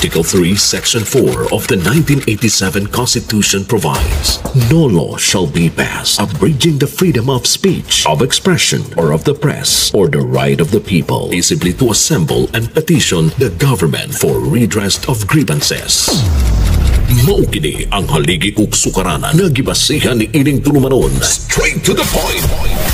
Article 3, Section 4 of the 1987 Constitution provides, "No law shall be passed abridging the freedom of speech, of expression, or of the press, or the right of the people peaceably to assemble and petition the government for redress of grievances." Mao kini ang haligi ug sukaranan nga gibasihan ni ining tulumanon. Straight to the point.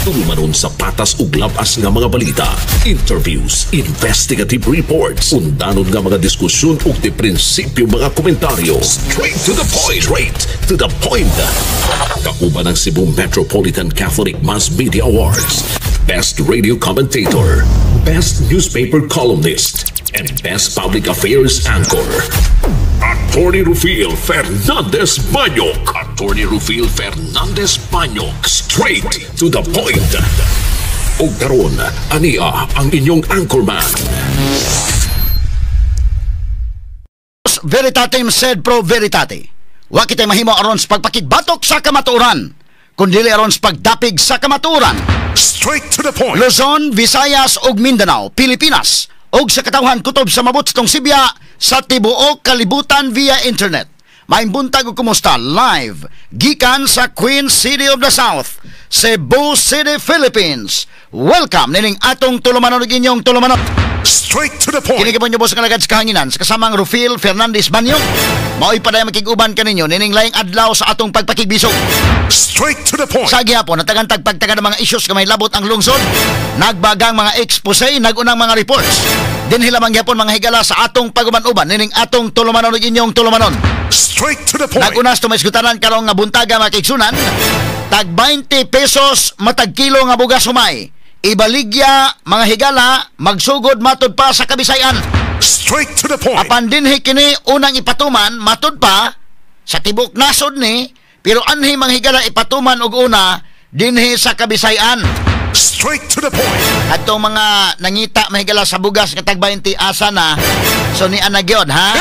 Tulumanon sa patas ug labas nga mga balita, interviews, investigative reports, undanon nga mga diskusyon ug di prinsipyo mga komentaryo. Straight to the point. Straight to the point. Kauban ang Cebu Metropolitan Catholic Mass Media Awards, Best Radio Commentator, Best Newspaper Columnist, and Best Public Affairs Anchor. Attorney Rufil Fernandez Banyok. Attorney Rufil Fernandez Banyok. Straight to the point. Ug karon, ania ang inyong anchorman. Veritatem sed pro veritate. Wa kitay mahimo aron sa pagpakigbatok sa kamatuoran, kundili aron sa pagdapig sa kamatuoran. Straight to the point. Luzon, Visayas ug Mindanao, Pilipinas, ug sa katawhan kutob sa mabot tong Sibya sa tibuok kalibutan via internet. Maayong buntag ug kumusta live gikan sa Queen City of the South, Cebu City, Philippines. Welcome nining atong tulumanon ug inyong tulumanon. Straight to the point. Kini po niyo sa kalagad sa kahanginan sa kasamang Rufil Fernandez Banyok. Mao'y paday makig-uban kaninyo nining laing adlaw sa atong pagpakigbisog. Straight to the point. Sa gihapon, natagan tagpagtaga ng mga issues nga may labot ang lungsod, nagbagang mga expose, nagunang mga reports. Dinhi lamang gihapon, mga higala, sa atong paguban-uban nining atong tulumanon ug inyong tulumanon. Straight to the point. Nagunas to maisgutanan karong nga buntaga, mga kaigsunan, tag 20 pesos matag kilo nga bugas humay. Ibaligya, mga higala, magsugod matud pa sa Kabisayan. Straight to the point. Apan dinhi kini unang ipatuman matud pa sa tibok nasod ni, pero anhi, mga higala, ipatuman og una dinhi sa Kabisayan. Straight to the point. Atong mga nangita, mga higala, sa bugas nga tag 20, asa na? So ni ana gyud ha.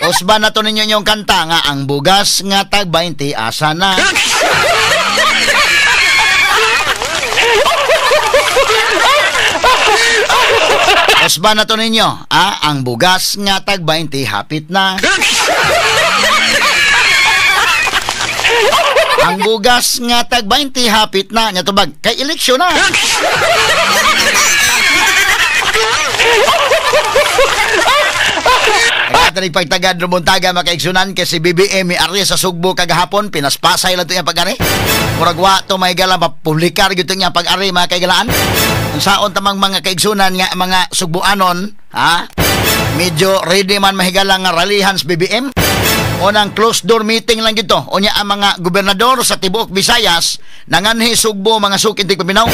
Usban na to ninyo inyong kanta nga ang bugas nga tag 20 asa na. Usban na to ninyo, ang bugas nga tag 20 hapit na. Ang bugas nga tag 20 hapit na. Nya tubag kay eleksyon na. Kaya pagtagad rumuntaga, makaigsunan, kay si BBM mi ari sa Sugbo kagahapon, pinaspasay lang to niya pag-ari. Murag wa to may gala mapublikar gyud niya pag-ari, mga kaigalaan. Unsaon tamang mga kaigsunan nga mga Sugboanon, ha? Medyo ready man mahigala nga rallyhan sa BBM. Unang closed door meeting lang gito. Unya ang mga gobernador sa tibuok Visayas nanganhi Sugbo, mga sukin tigpaminaw.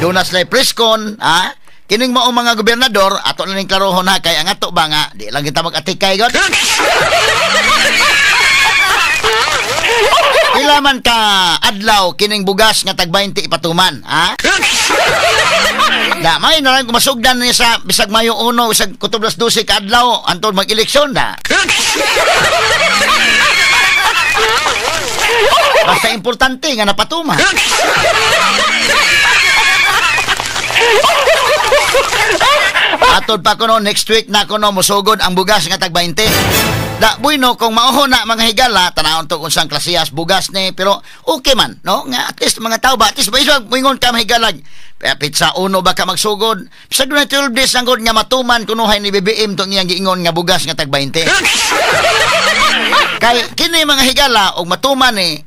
Doon na sila presscon, ha? Kining mao mga gobernador, ato na ning klarohon ha, kay ang ato ba nga di lang kita mag-atikay god. Pila man ka adlaw kining bugas nga tag 20 ipatuman, ha? Da may na lang kumasugdan ni sa bisag Mayo 1, bisag kutob las 12 ka adlaw anton mag-eleksyon da. Basta importante nga napatuman. Atod pa kuno next week na kuno mosugod ang bugas nga tag 20. Da bueno kung mauho na, mga higala, tanawon to kung saan klasiyas bugas ni, pero okay man no nga at least mga tao ba, at least ba moingon ka, mga higala, pizza uno ba ka magsugod sa dunay 12 days ang nga matuman kunuhay ni BBM tong iyang giingon nga bugas nga tag 20. Kay kini, mga higala, og matuman ni,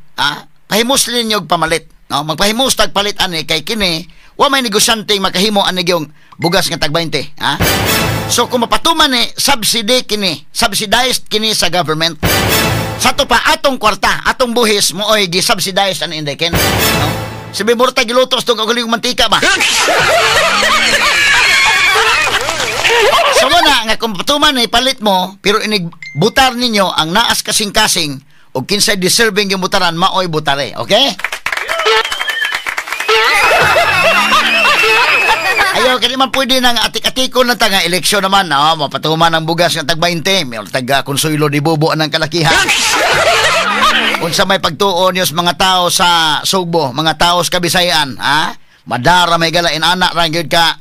pahimus ninyo og pamalit no, magpahimus tag palit ani, kay kini wa may negosyante makahimo ani gyung bugas nga tag 20, ha? So kung mapatuman ni, subsidy kini, subsidized kini sa government. Sa to pa atong kwarta, atong buhis mooy gi-subsidize ani inday ken. No? Si Biburta gilutos tong kaugalingong mantika ba? So na nga kung mapatuman ni palit mo, pero inig butar ninyo ang naas kasing-kasing og kinsay deserving yung butaran maoy butare, okay? Ayaw, kaya man pwede nang atik-atikon na ta nga eleksyon naman, no? Mapatuman ang bugas nga tag 20, may tag Consuelo di Bobo ang kalakihan. Unsa may pagtuon niyo sa mga tao sa Sugbo, mga tao sa Kabisayan, ha? Madara may gala inana ra gyud ka.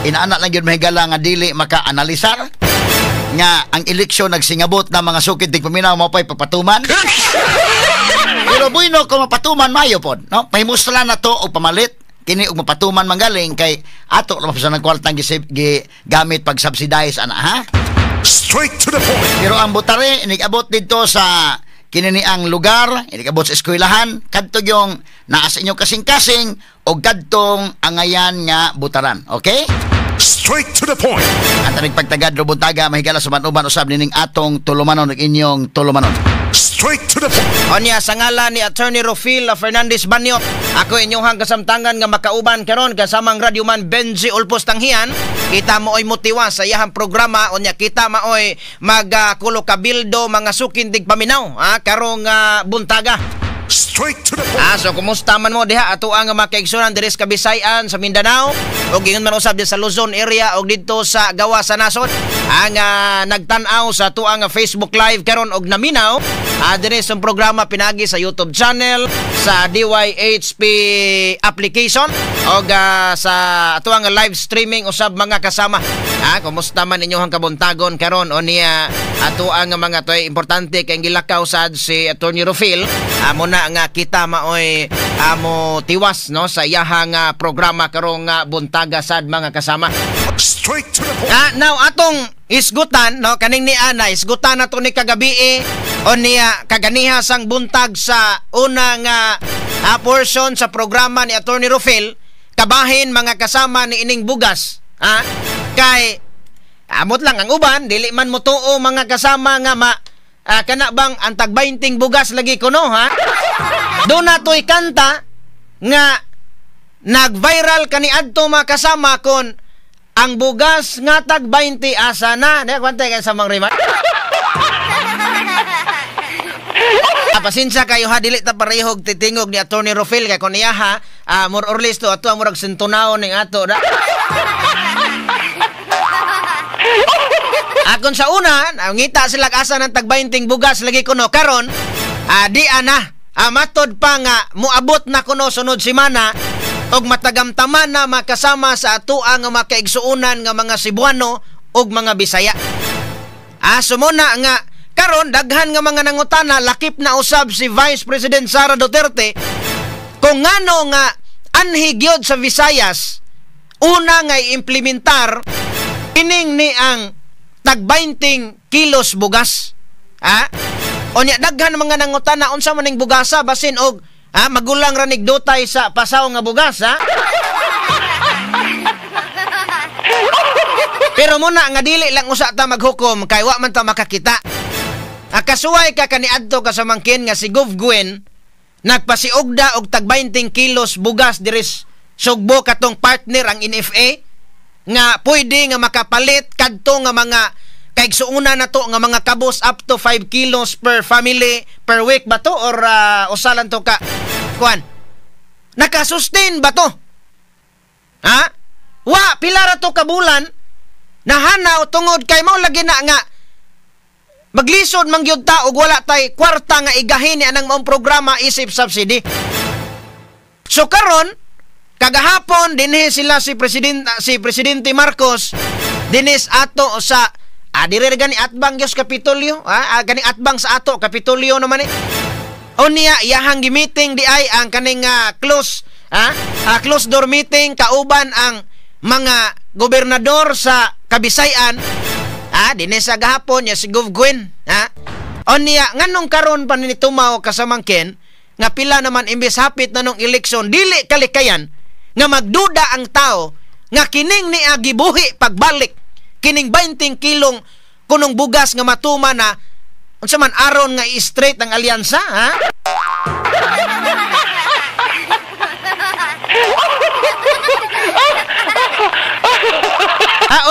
Inaana lang yun mahigala nga dili maka-analisar nga ang eleksyon nagsingabot na mga sukid tigpaminaw mo pa'y papatuman. Pero bueno, kung mapatuman mayo pod, no? Pahimusla na to og pamalit kini og mapatuman manggaling kay ato ra pa sa nagkwartang gigamit pag subsidize ana ha. Straight to the point. Pero ang butare inigabot didto sa kinini ang lugar, inigabot sa eskwelahan, kadto yung naa sa inyong kasing-kasing o kadtong angayan nga butaran. Okay? Straight to the point. At ang pagtagad rubuntaga mahigala sa uban usab nining atong tulumanon ug inyong tulumanon. Straight to the point. Onya sa ngalan ni Attorney Rofil Fernandez Banyot, ako inyong kasamtangan nga makauban karon kasamang radyoman Benji Ulpos Tanghian. Kita mo oy motiwa sa iyahang programa, onya kita maoy magkulo kabildo mga sukindig paminaw karong buntaga. Straight to the point. So kumusta man mo diha ato ang mga kaigsunan diri sa Kabisayan sa Mindanao ug ingon man usab sa Luzon area ug didto sa gawa sa nasod ang nagtan-aw sa ato ang Facebook Live karon og naminaw diri sa programa pinagi sa YouTube channel, sa DYHP application og sa ato ang live streaming usab mga kasama. Kumusta man inyong kabuntagon karon o niya ato ang mga toy importante kay gilakaw sad si Attorney Rofil muna nga kita maoy amo tiwas no sa iyahang programa karong buntaga sad mga kasama. Straight to the point. Now atong isgutan no kaning ni ana isgutan nato ni kagabi o niya kaganiha sang buntag sa unang portion sa programa ni Attorney Rofil kabahin mga kasama ni ining bugas kay amot lang ang uban dili man mo tuo mga kasama nga ma kana bang ang tag 20 bugas lagi kuno ha. Doon na to'y kanta nga nag-viral kaniadto mga kasama kon ang bugas nga tag 20 asa na. Di kwante kay sa mang rima. Pasensya kayo ha, dili ta parehog titingog ni Attorney Rofil kay kun iya ha, more or less to ato ang murag sintunaon ning ato da. Akon sa una, ngita sila asa ng tag 20 bugas lagi kuno karon, di ana, matod pa nga moabot na kuno sunod semana og matagamtaman na makasama sa atoa nga makaigsuonan nga mga Cebuano og mga Bisaya. Sumuna nga karon daghan nga mga nangutana lakip na usab si Vice President Sara Duterte kung ngano nga anhi gyud sa Visayas una nga iimplementar ining ni ang tag 20 kilos bugas. Onya daghan mga nangutana unsa man ning bugasa basin og magulang ra nig dutay sa pasaw nga bugas ha. Pero muna nga dili lang usa ta maghukom kay wa man ta makakita. Kasuway ka kaniadto ka sa mangkin nga si Gov Gwen nagpasiugda og tag 20 kilos bugas diri Sugbo katong partner ang NFA nga pwede nga makapalit kadto nga mga kaigsuuna na to nga mga kabos up to 5 kilos per family per week ba to or usalan to ka kuan nakasustain ba to ha wa pila ra to ka bulan nahanaw tungod kay mao lagi na nga maglisod man gyud ta og wala tay kwarta nga igahin ni anang maong programa isip subsidy. So karon kagahapon dinhi sila si Presidente Marcos dinis ato sa dire gani atbang Dios Kapitolyo gani atbang sa ato Kapitolyo naman eh. Unya iyahang gi-meeting di ay ang kaning close close door meeting kauban ang mga gobernador sa Kabisayan dinhi sa gahapon ya si Gov Gwen Unya nganong karon pa ni tumaw kasamangken nga pila naman imbes hapit na nung eleksyon dili kalikayan nga magduda ang tao nga kining ni gibuhi pagbalik kining 20 kilong kunong bugas nga matuma na unsa man aron nga i-straight ang alyansa ha.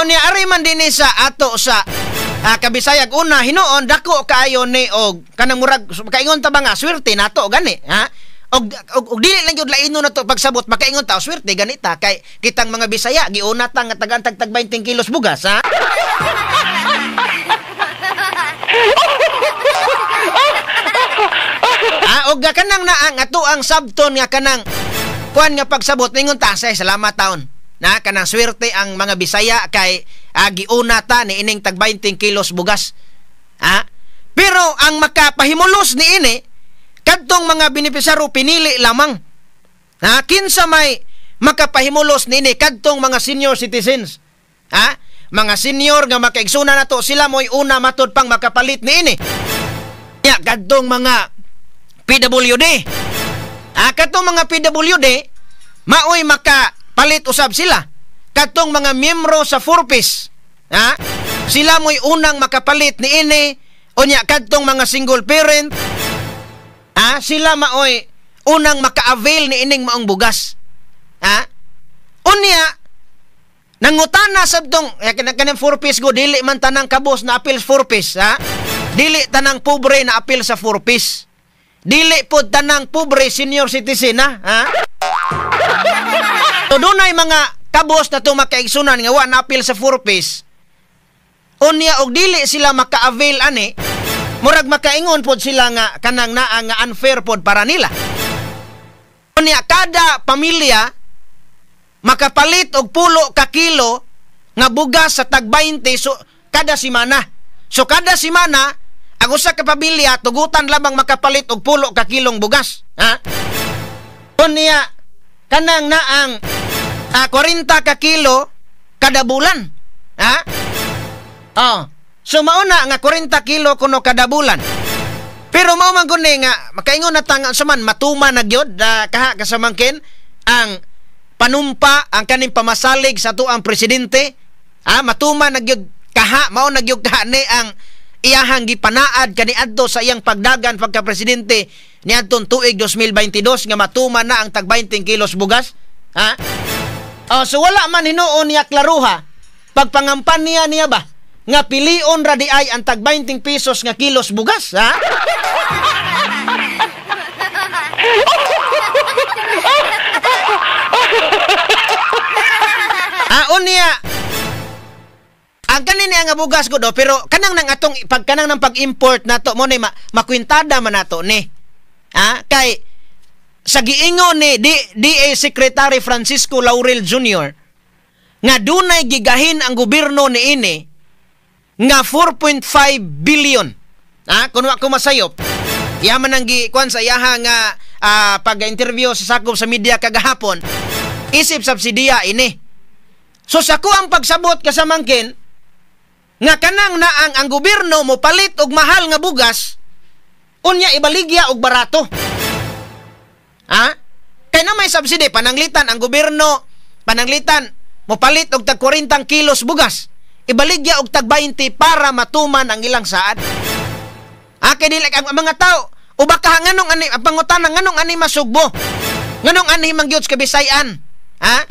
Unya ari man dinhi sa ato sa Kabisayag una hinuon dako kaayo ni og kanang murag makaingon ta ba nga swerte nato gani ha. Og dili lang gyud laino na to pagsabot makaingon ta swerte ganita kay kitang mga Bisaya giuna ta nga tagaan tag 20 kilos bugas ha. Og kanang naa ang ato ang sabton nga kanang kuan nga pagsabot ningon ta say salamat taon. Na kanang swerte ang mga Bisaya kay giuna ta ni ining tag 20 kilos bugas. Ha? Pero ang makapahimulos ni ini kadtong mga benepisyaryo pinili lamang. Ha? Kinsa may makapahimulos niini kadtong mga senior citizens? Ha? Mga senior nga makaigsuna nato sila mo'y una matud pang makapalit niini. Ya kadtong mga PWD. Ha? Kadtong mga PWD maoy makapalit usab sila. Kadtong mga miyembro sa 4Ps. Ha? Sila mo'y unang makapalit niini. Unya kadtong mga single parent. Ha? Sila maoy unang maka-avail ni ining maong bugas. Ha? Unya nangutana sabtong kanang 4Ps go dili man tanang kabos na apil 4Ps, ha? Dili tanang pobre na apil sa 4Ps. Dili pod tanang pobre senior citizen, ha? Ha? So dunay mga kabos na to makaigsunan nga wa na apil sa 4Ps. Unya og dili sila maka-avail ani, murag makaingon pod sila nga kanang naa nga unfair pod para nila. Unya kada pamilya makapalit og 10 ka kilo nga bugas sa tag 20 so kada semana. So kada semana ang usa ka pamilya tugutan lamang makapalit og 10 ka kilong bugas, ha? Unya kanang naang 40 ka kilo kada bulan, ha? Oh, so mauna nga 40 kilo kuno kada bulan. Pero mao man gud ni nga makaingon na ta nga unsa man matuma na gyud kaha kasamangkin ang panumpa ang kaning pamasalig sa tuang presidente, ha? Matuma na gyud kaha, mao na gyud kaha ni ang iyahang gipanaad kaniadto sa iyang pagdagan pagka presidente niadtong tuig 2022 nga matuma na ang tag 20 kilos bugas, ha? Oh, so wala man hinuon niya klaruha pagpangampanya niya ba nga pilion ra di ay ang tag 20 pesos nga kilos bugas, ha? Ah, unya ang kanini nga bugas ko do, pero kanang nang atong pag kanang nang pag-import nato mo ni makwintada man nato ni. Ha? Kay sa giingon ni DA Secretary Francisco Laurel Jr. nga dunay gigahin ang gobyerno niini nga 4.5 billion. Ha? Kun wa ko masayop, yaman ang gikuan sa iyaha nga pag-interview sa sakop sa media kagahapon, isip subsidiya ini. So sa ko ang pagsabot kasamangkin nga kanang naang ang gobyerno mo palit og mahal nga bugas, unya ibaligya og barato. Ha? Kay na may subsidy pananglitan ang gobyerno, pananglitan mo palit og tag 40 kilos bugas, ibaligya og tag 20 para matuman ang ilang saad. Ha, kay dili ang mga tao o baka nganong ani ang pangutana nganong ani masugbo, nganong ani mangyud sa Kabisayan, ha?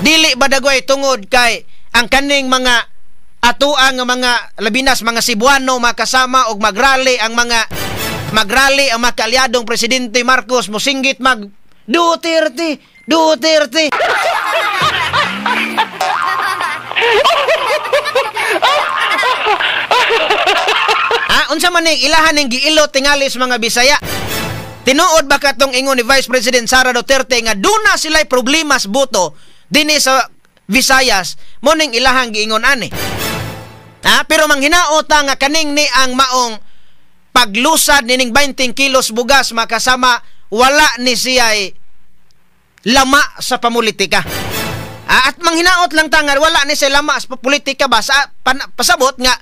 Dili ba dagway tungod kay ang kaning mga atoa nga mga labinas mga Cebuano makasama og magrally ang mga magrally ang mga kaalyadong presidente Marcos mosinggit mag Duterte, Duterte. Ah, unsa man ning ilahan ning giilo tingali sa mga Bisaya? Tinuod ba katong ingon ni Vice President Sara Duterte nga duna sila'y problema sa boto dinhi sa Visayas, mo ning ilahang giingon ani? Ha? Pero manghinaota nga kaning ni ang maong paglusad nining 20 kilos bugas makasama wala ni siya'y lama sa pamulitika. Ha? At manghinaot lang ta nga wala ni siya lama sa politika ba sa pasabot nga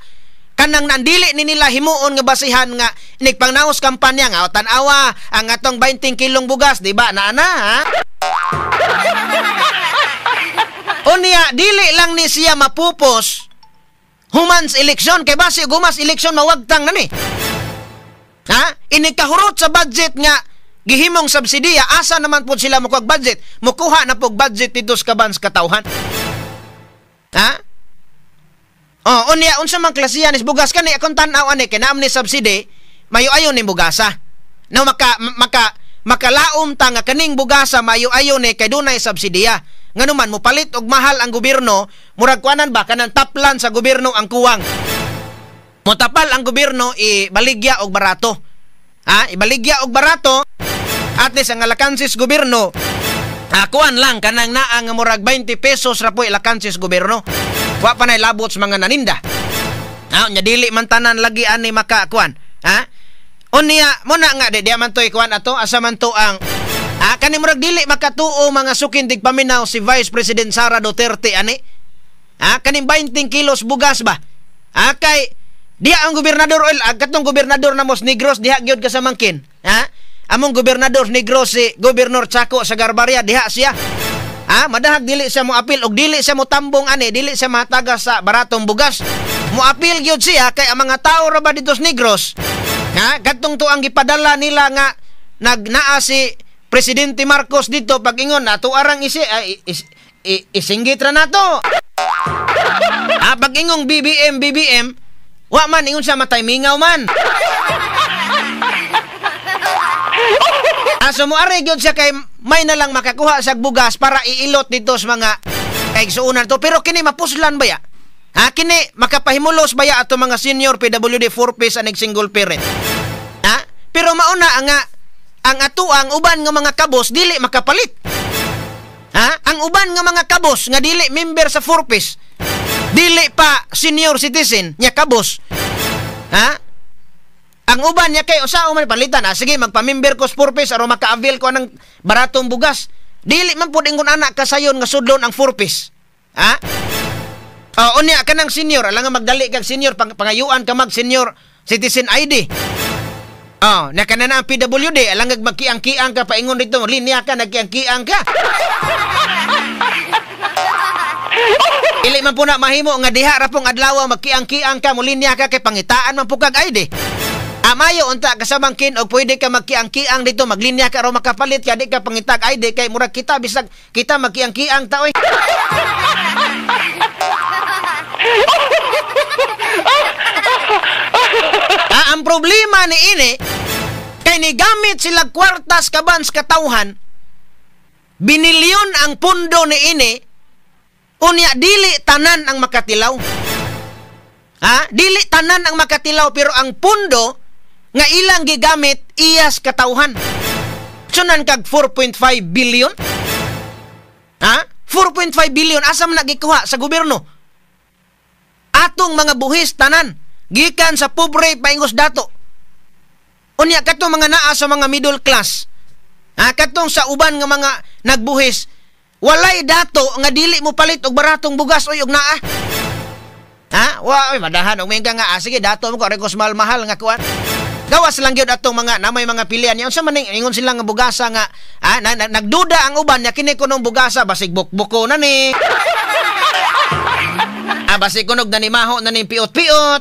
kanang nandili ni nila himuon nga basihan nga nigpangnaos kampanya nga tan-awa ang atong 20 kilong bugas, di ba naana, ha? Unya dili lang ni siya mapupos humans eleksyon kay basi gumas eleksyon mawagtang na ni. Ha? Inikahurot sa budget nga gihimong subsidiya, asa naman po sila mukuha budget? Mukuha na po budget dito sa kabans katawhan. Ha? Oh, unya unsa man klasihan is bugas kani akong tan-aw ani kay naam ni subsidy, mayo ayon ni bugasa. No makalaom ta nga kaning bugasa mayo ayon ni kay dunay subsidiya. Nganuman mopalit og mahal ang gobyerno, murag kuanan ba kanang taplan sa gobyerno ang kuwang. Motapal ang gobyerno ibaligya og barato. Ha? Ibaligya og barato at least ang alakansis gobyerno Kuan lang kanang naa nga murag 20 pesos ra po ilakansis gobyerno. Wa pa nay labot sa mga naninda. Ha, nya dili man tanan lagi ani maka kuan. Ha? Unya mo na nga di man toy kuan ato asa man to ang kani murag dili makatuo mga sukin tigpaminaw si Vice President Sara Duterte ani. Ha, kaning 20 kilos bugas ba? Ha, kay diha ang gobernador oil katong gobernador na mos Negros diha gyud ka sa mangkin. Ha? Among gobernador Negros si Gobernador Chaco sa Garbaria diha siya. Ha, madahag dili siya mo apil og dili siya mo tambong ani, dili siya mahataga sa baratong bugas. Mo apil gyud siya kay ang mga tao ra ba dito sa Negros. Ha, kadtong to ang gipadala nila nga nagnaa si Presidente Marcos dito pag-ingon ato arang isinggit ra nato. Ha, pag-ingong BBM BBM wa man ingon siya matay mingaw man. So moari gyud siya kay may na lang makakuha sa bugas para iilot dito sa mga kaigsuonan to. Pero kini mapuslan ba ya? Ha, kini makapahimulos ba ya ato mga senior PWD 4 piece anig single parent? Ha? Pero mauna nga ang atuang uban nga mga kabos dili makapalit. Ha? Ang uban nga mga kabos nga dili member sa 4 piece, dili pa senior citizen nya kabos. Ha? Ang uban niya kay usa man palitan, ah, sige magpamember ko sa 4 piece aron maka-avail ko ng baratong bugas. Dili man pud ingon anak kasayon nga sudlon ang 4 piece. Ha? Oh, unya kanang senior, alang nga magdali kag senior pangayuan ka mag senior citizen ID. Oh, na kana na ang PWD, alang nga magkiang-kiang ka paingon dito, linya ka nagkiang-kiang ka. Dili man po na mahimo nga diha ra pong adlaw magkiang-kiang ka, mulinya ka kay pangitaan man po kag ID. Amayo unta kasamangkin og pwede ka magkiang-kiang dito, maglinya ka aron makapalit ka, di ka pangitag ID kay murag kita bisag kita magkiang-kiang ta oy. Ang problema ni ini kay nigamit sila kwartas kaban sa katawhan, binilyon ang pundo ni ini, unya dili tanan ang makatilaw. Ha? Dili tanan ang makatilaw pero ang pundo nga ilang gigamit iyas katawhan. Sunan kag 4.5 billion? Ha? 4.5 billion asa man nagikuha sa gobyerno? Atong mga buhis tanan gikan sa pobre paingos dato. Unya katong mga naa sa mga middle class. Ha, katong sa uban nga mga nagbuhis, walay dato nga dili mo palit og baratong bugas oy og naa. Ha? Wa oy madahan og minga nga sige dato mo ko rekos mahal-mahal nga kuan. Gawas lang gyud atong mga namay mga pilian niya. Unsa man ingon sila nga bugasa nga nagduda ang uban nya kini kunong bugasa basig bukbuko na ni. Basig kunog na ni maho na ni piot-piot.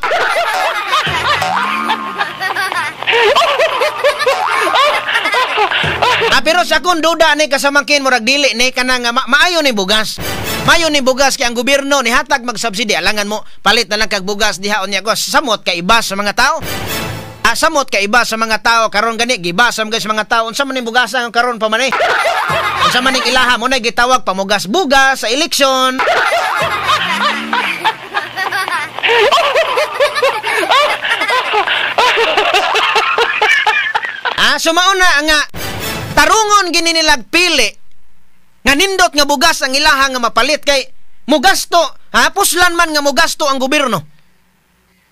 Pero sa akong duda ni kasamangkin murag dili ni kanang maayo ni bugas. Maayo ni bugas kay ang gobyerno ni hatag magsubsidi. Alangan mo palit na lang kag bugas diha unya ko samot kay iba sa mga tao. Samot kay iba sa mga tao karon gani giba sa mga tao unsa man ning bugasa nga karon pa man eh. Unsa man ning ilaha mo na gitawag pamugas-bugas sa eleksyon. So mauna nga tarungon gini nilag pili nga nindot nga bugas ang ilaha nga mapalit kay mugasto, ha, puslan man nga mugasto ang gobyerno.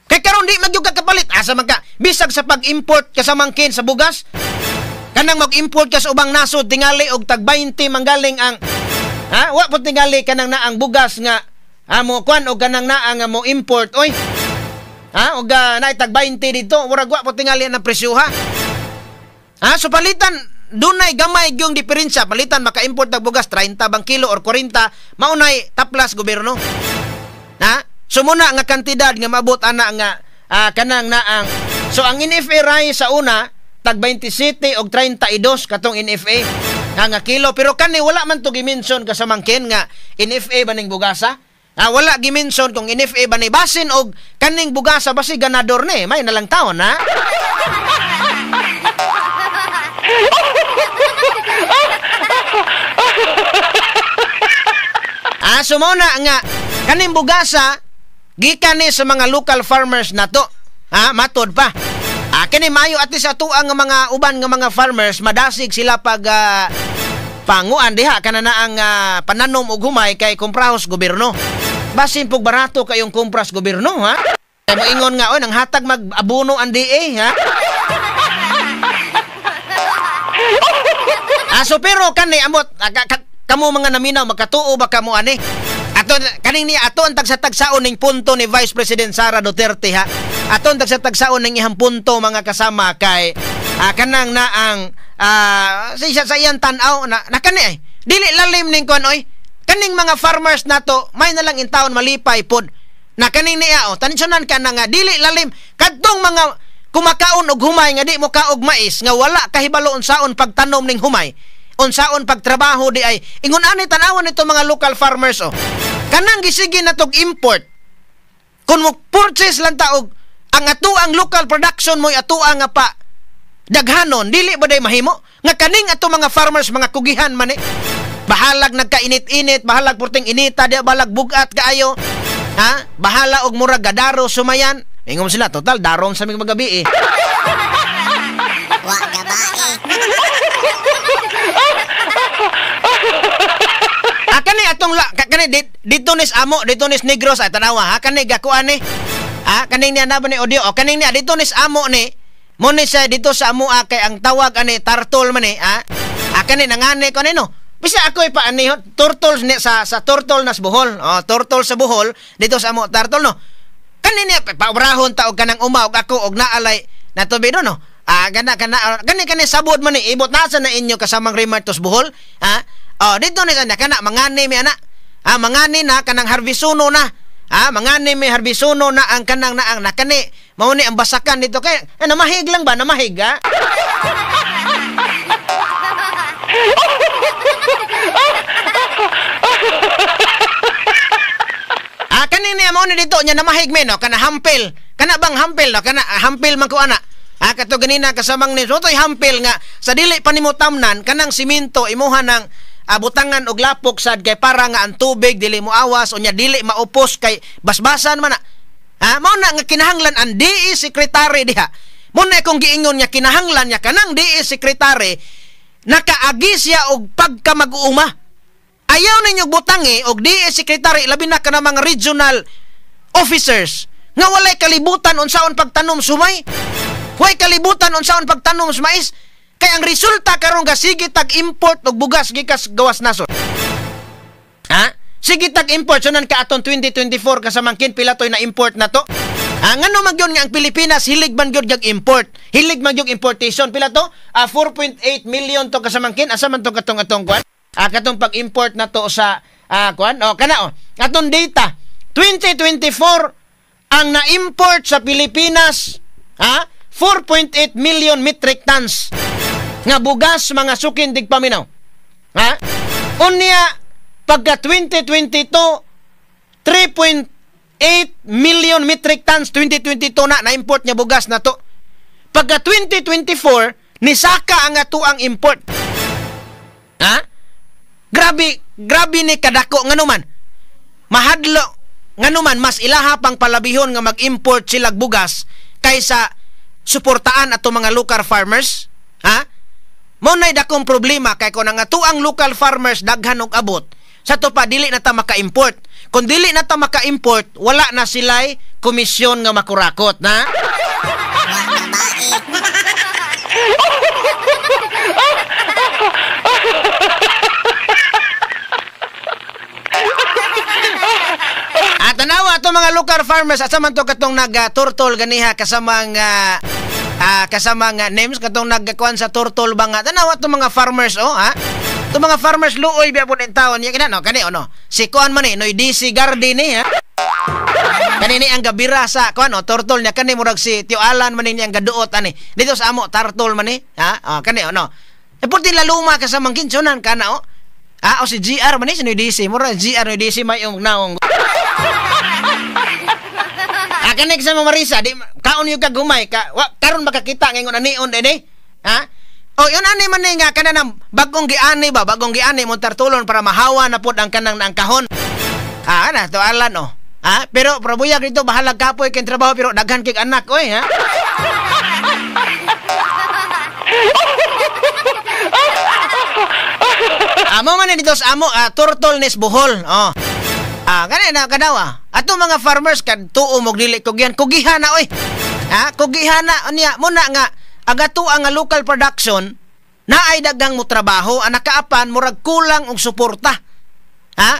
Kay karon di magyud ka kapalit asa man ka bisag sa pag-import kasamangkin sa bugas. Kanang mag-import ka sa ubang nasod tingali og tag 20 manggaling ang ha, wa pud tingali kanang naang bugas nga mo kuan og kanang naa nga mo import oy. Ha, og naay tag 20 dito, murag wa pud tingali ang presyo ha. Ha, so palitan dunay gamay gyung diferensya, palitan maka-import og bugas 30 bang kilo or 40, maunay taplas gobyerno. Ha? So muna nga kantidad nga maabot ana nga kanang naang. So ang NFA rice sa una tag 27 og 32 katong NFA nga kilo, pero kani wala man to gimension kasamangkin nga NFA ba ning bugasa. Wala gimension kung NFA ba ni basin og kaning bugasa basi ganador ni may nalang taon ha. So muna nga kaning bugasa gikan ni sa mga local farmers nato. Ha, matod pa. Kini maayo at least ato ang mga uban nga mga farmers madasig sila pag Panguan diha kana na ang pananom og humay kay kumprahos gobyerno. Basin pug barato kayong kumpras gobyerno, ha? Kay moingon nga oy nang hatag mag-abono ang DA, ha? So pero kani amot kamo mga naminaw makatuo ba kamo ani? Ato kaning niya ato ang tagsa-tagsaon ning punto ni Vice President Sara Duterte, ha. Ato ang tagsa-tagsaon ning ihang punto mga kasama kay kanang na ang sa iyang tan-aw na kani ay dili lalim ning kuan oy. Kaning mga farmers nato may na lang in taon malipay pod. Na kaning niya o tansyonan ka na nga dili lalim kadtong mga kumakaon og humay nga di mo kaog mais nga wala kahibalo unsaon pagtanom ning humay, unsaon pagtrabaho di ay ingon ani tan-awon nito mga local farmers oh. Kanang gisige na tog import. Kung mo purchase lang ta og ang atuang local production mo'y atuang nga pa daghanon, dili ba day mahimo nga kaning ato mga farmers mga kugihan man eh. Bahalag nagkainit-init, bahalag purting inita, di bahalag bugat kaayo. Ha? Bahala og murag gadaro sumayan. Ingon sila, total darom sa mig magabi eh. Wa gabae. Kani atong kani dito nis amo, dito nis Negros ay tanawa ha, kani gakuan ni. Ha, kaning niya na ba ni audio? O kaning niya dito nis amo ni. Mo ni siya dito sa amo kay ang tawag ani turtle man ni, ha. Kani nangani ko ni no. Bisa ako ipaani turtle ni sa turtle nas Bohol. Oh, turtle sa Bohol dito sa amo turtle no. Kani niya paobrahon ta og kanang uma og ako og naalay na tubi do no. Gana kana kani kani sabod man ni ibot nasa na inyo kasamang Remartos Bohol, ha. Oh, dito ni sana kana mangani mi ana. Ha, mangani na kanang harvisuno na. Ha, mangani mi harvisuno na ang kanang naang na kani mao ni ang basakan dito kay namahig lang ba namahig ha? Kani niya mao ni dito nya namahig mi no kana hampel. Kana bang hampel no kana hampel man ko ana. Kato ganina kasamang ni sotoy hampel nga sa dili pa nimo tamnan kanang simento imuha ng butangan og lapok sad kay para nga ang tubig dili mo awas unya dili maupos kay basbasan man na. Mao na nga kinahanglan ang DE secretary diha. Mo na akong giingon nga kinahanglan niya kanang DE secretary nakaagi siya og pagkamag-uuma. Ayaw ninyo butangi og DE secretary labi na kana mga regional officers nga walay kalibutan unsaon pagtanom sumay. Way kalibutan unsaon pagtanom sa mais. Kay ang resulta karon ga sige tag import og bugas gikas gawas nasod. Ha? Sige tag import sunan ka aton 2024 kasamangkin pila toy na import na to. Ha, ngano man gyud nga ang Pilipinas hilig man gyud gag import. Hilig man gyud importation pila to? 4.8 million to kasamangkin asa man to katong atong kuan? Katong pag-import na to sa kuan? O kana o. Atong data 2024 ang na-import sa Pilipinas, ha? 4.8 million metric tons nga bugas mga sukin digpaminaw. Ha? Unya pagka 2022 3.8 million metric tons 2022 na na-import niya bugas na to. Pagka 2024 nisaka ang atuang import. Ha? Grabe, grabe ni kadako nganuman. Mahadlo nganuman mas ilaha pang palabihon nga mag-import sila bugas kaysa suportaan ato mga local farmers, ha? Mo nay dakong problema kay kon ang atuang local farmers daghan og abot, sa to pa dili na ta maka-import. Kung dili na ta maka-import, wala na sila'y komisyon nga makurakot, na? Tanawa ato mga local farmers asa man to katong nag-turtle ganiha kasamang kasamang names katong nagkuan sa turtle ba nga tanawa to mga farmers oh ha. To mga farmers luoy biya pud in taon ya kana no kani ono si kuan man ni Noy DC Garden ni ha. Kani ni ang gabira sa kuan oh turtle niya kani murag si Tio Alan man ni ang gaduot ani dito sa amo turtle man ni ha. Oh kani ono e pud laluma kasamang kinsunan kana oh. O si GR man ni si Noy DC murag GR Noy DC may ung naong. Kanik sa mga Marisa, di kaon yung kagumay ka, wa, karon makakita ngayon anion din eh. Ha? O yun ani man ni nga kanang bagong giani ba, bagong giani mong tartulon para mahawa na pod ang kanang ang kahon. Ana to alan oh. Ha? Pero probuyag dito bahalag kapoy kay trabaho pero daghan kay anak oy ha. Amo man ni dito sa amo, turtle nes Bohol. Oh. Gani na kadawa. Ato mga farmers kad tuo mo dili kugihan, kugihan na oy. Ha, kugihan na unya mo na nga agato ang local production naay daghang mo trabaho, ang nakaapan murag kulang og suporta. Ha?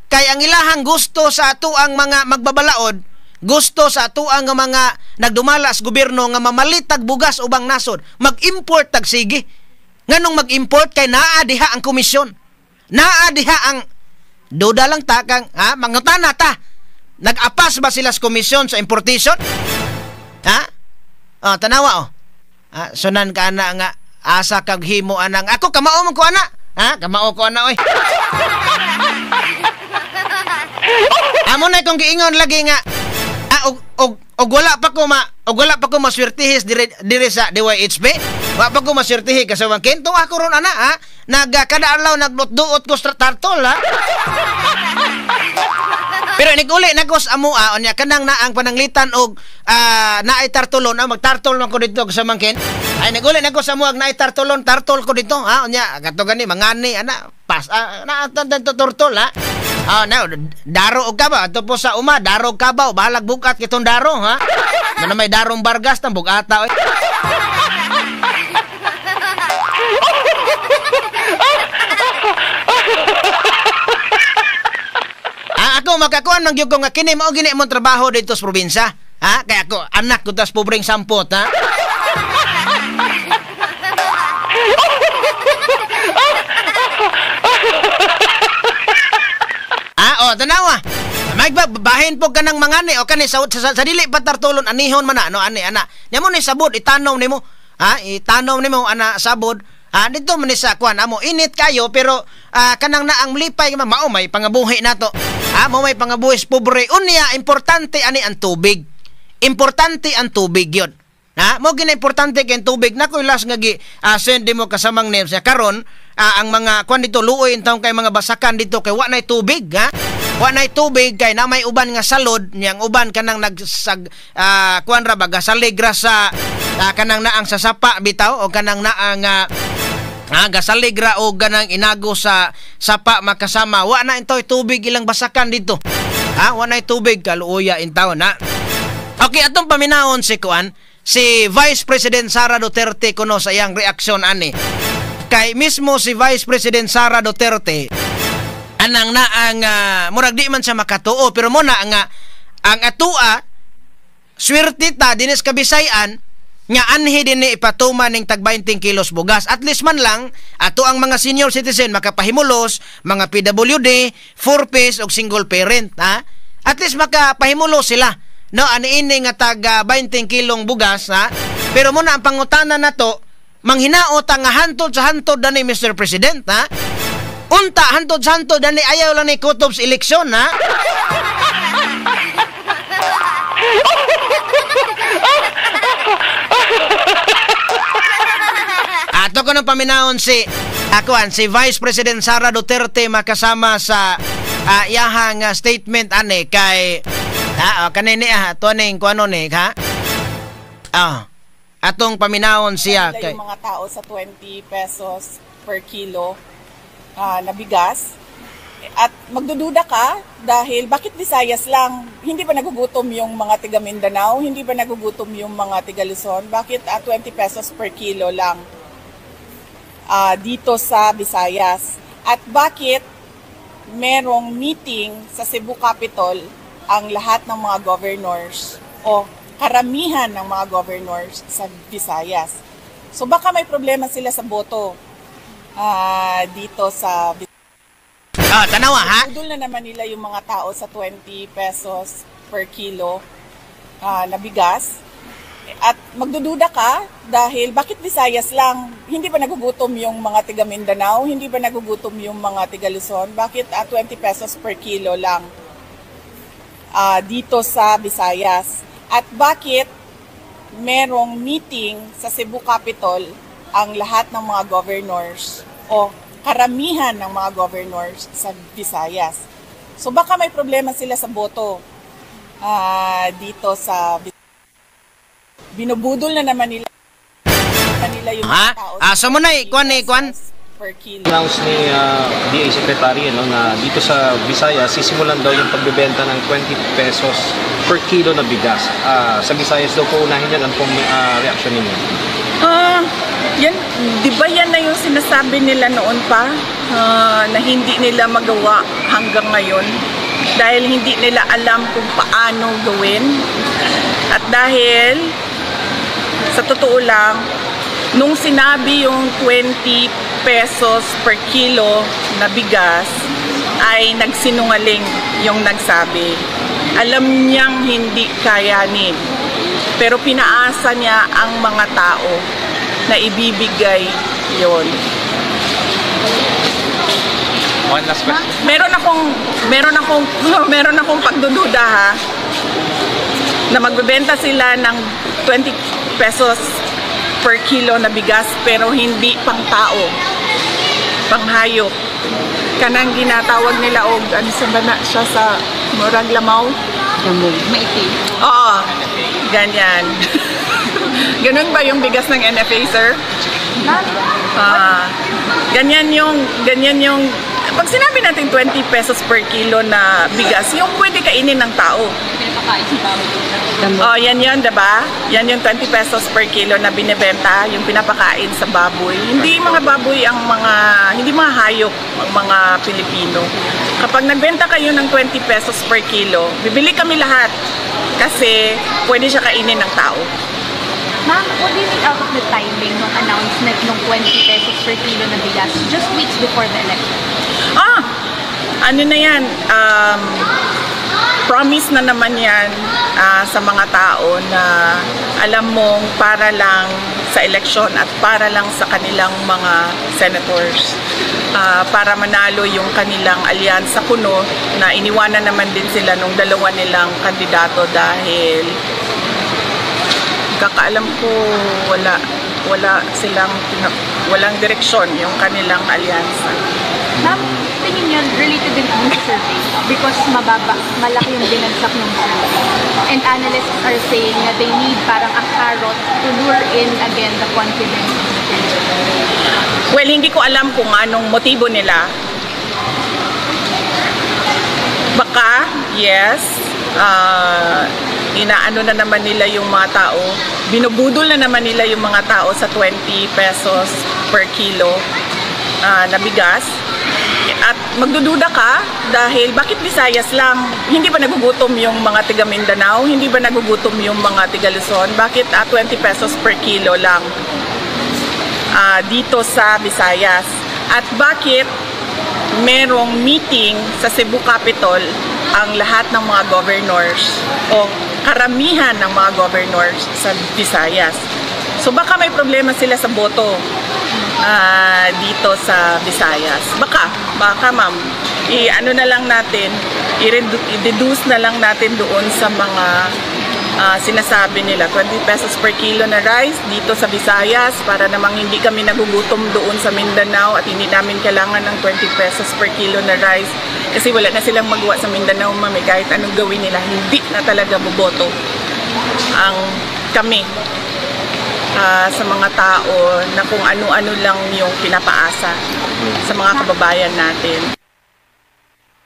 Kay ang ilahang gusto sa ato ang mga magbabalaod, gusto sa ato ang mga nagdumala sa gobyerno nga mamalitag bugas ubang nasod, mag-import tag sige. Nganong mag-import kay naa diha ang komisyon. Naa diha ang duda lang ta kang ha, mangutana ta. Nag-apas ba sila sa komisyon sa importation? Ha? Oh, tanawa oh. Ha, sunan ka ana nga asa kag himo anang ako kamao man ko ana. Ha, kamao ko ana oy. Amo na kung giingon lagi nga og wala pa ko maswertihis dire sa DYHB. Wa pa ko maswertihi kasi wang kento ako ron ana ha. Nagkada adlaw nagduot ko sa tartol ha. Pero niguli nagos amoa unya kanang naang pananglitan og naay tartolon, magtartol man ko dito sa mangkin. Ay niguli nagos amoa naay tartolon, tartol ko dito ha. Unya kato gani mangani ana pas na turtol ha. Na daro og kabaw ato po sa uma, daro og kabaw, bahalag bukat kitong daro ha. Mana may darong bargas tang bugata oy. Ako makakuan man gyud ko nga kini mao gini imong trabaho dito sa probinsya. Ha? Kaya ako anak ko tas pobreng sampot ha. Oh, tanawa. Magbabahin po ka ng mangani o kani sa dili pa tartulon anihon man na no ani ana. Nya mo ni sabod itanom nimo. Ha? Itanom nimo ana sabod. Dito man ni sa kuan amo init kayo pero kanang naang lipay mao may pangabuhi nato. Mao may pangabuhi sa pobre. Unya importante ani ang tubig. Importante ang tubig yun. Ha? Mo gina importante kay tubig nako last nga gi send mo kasamang names karon ang mga kuan dito luoy intawon kay mga basakan dito kay wa nay tubig ha. Wa nay tubig kay na may uban nga salod niyang uban kanang nagsag kuan ra ba gasalig ra sa kanang naang sasapa bitaw o kanang naang gasalig ra o ganang inago sa sapa makasama. Wa na intoy tubig ilang basakan dito. Ha, wa nay tubig kaluoya intawon ha. Okay, atong paminahon si kuan si Vice President Sara Duterte kuno sa iyang reaksyon ani. Kay mismo si Vice President Sara Duterte anang naang murag di man siya makatuo pero mo na nga ang atua swerte ta dinis Kabisayan nga anhi dinhi ipatuman ning tag 20 kilos bugas. At least man lang ato ang mga senior citizen makapahimulos, mga PWD, 4-piece og single parent ha. At least makapahimulos sila. No, ani ini nga tag 20 kilong bugas ha. Pero muna ang pangutana nato, manghinaot nga hantod sa hantod dani Mr. President ha. Unta hantod sa hantod dani ayaw lang ni kutob sa eleksyon ha. Ato ko nang paminahon si akuan si Vice President Sara Duterte makasama sa iyahang statement ani kay kanini ato ning kuano ni ha. Atong paminahon siya kay yung mga tao sa 20 pesos per kilo na bigas. At magdududa ka dahil bakit Visayas lang? Hindi ba nagugutom yung mga tiga Mindanao? Hindi ba nagugutom yung mga tiga Luzon? Bakit 20 pesos per kilo lang dito sa Visayas? At bakit merong meeting sa Cebu Capitol ang lahat ng mga governors o karamihan ng mga governors sa Visayas? So baka may problema sila sa boto dito sa Visayas. Tanawa ha? Budol na naman nila yung mga tao sa 20 pesos per kilo na bigas. At magdududa ka dahil bakit Visayas lang? Hindi ba nagugutom yung mga tiga Mindanao? Hindi ba nagugutom yung mga tiga Luzon? Bakit 20 pesos per kilo lang dito sa Visayas? At bakit merong meeting sa Cebu Capitol ang lahat ng mga governors o karamihan ng mga governors sa Visayas? So baka may problema sila sa boto dito sa Visayas. Binubudol na naman nila yung ha? tao. So muna, kuan. per kilo. Announce ni DA Secretary, no, na dito sa Visayas sisimulan daw yung pagbebenta ng 20 pesos per kilo na bigas. Sa Visayas daw po unahin yan. Ano pong reaction ninyo? Yan, di ba yan na yung sinasabi nila noon pa na hindi nila magawa hanggang ngayon dahil hindi nila alam kung paano gawin, at dahil sa totoo lang, nung sinabi yung 20 pesos per kilo na bigas ay nagsinungaling yung nagsabi. Alam niyang hindi kayanin, pero pinaasa niya ang mga tao na ibibigay yon. One last question. Meron akong pagdududa, ha, na magbebenta sila ng 20 pesos per kilo na bigas pero hindi pang tao, pang hayop. Kanang ginatawag nila og ano sa bana siya sa murag lamaw. Maitim. Oo, ganyan. Ganun ba yung bigas ng NFA, sir? Ganyan yung pag sinabi natin 20 pesos per kilo na bigas, yung pwede kainin ng tao. Pinapakain sa baboy. Oh, yan yun, diba? Yan yung 20 pesos per kilo na binebenta, yung pinapakain sa baboy. Hindi mga baboy ang mga, hindi mga hayop ang mga Pilipino. Kapag nagbenta kayo ng 20 pesos per kilo, bibili kami lahat kasi pwede siya kainin ng tao. Ma'am, what do you make out of the timing ng announcement ng 20 pesos per kilo na bigas just weeks before the election? Ano na yan? Promise na naman yan sa mga tao na alam mong para lang sa eleksyon at para lang sa kanilang mga senators. Para manalo yung kanilang alyansa kuno na iniwanan naman din sila nung dalawa nilang kandidato dahil kakaalam ko wala silang walang direksyon yung kanilang alyansa. Ma'am, tingin niyo related din po sa survey because mababa, malaki yung binagsak ng survey. And analysts are saying na they need parang a carrot to lure in again the confidence of the Filipinos. Well, hindi ko alam kung anong motibo nila. Baka, yes, inaano na naman nila yung mga tao, binubudol na naman nila yung mga tao sa 20 pesos per kilo na bigas. At magdududa ka dahil bakit Visayas lang? Hindi ba nagugutom yung mga tiga Mindanao? Hindi ba nagugutom yung mga tiga Luzon? Bakit 20 pesos per kilo lang dito sa Visayas? At bakit merong meeting sa Cebu Capitol ang lahat ng mga governors o karamihan ng mga governors sa Visayas? So baka may problema sila sa boto dito sa Visayas. Baka ma'am, i-ano na lang natin, i-deduce na lang natin doon sa mga sinasabi nila, 20 pesos per kilo na rice dito sa Visayas para namang hindi kami nagugutom doon sa Mindanao at hindi namin kailangan ng 20 pesos per kilo na rice kasi wala na silang magawa sa Mindanao, ma'am, eh. Kahit anong gawin nila, hindi na talaga boboto ang kami sa mga tao na kung ano-ano lang yung pinapaasa sa mga kababayan natin.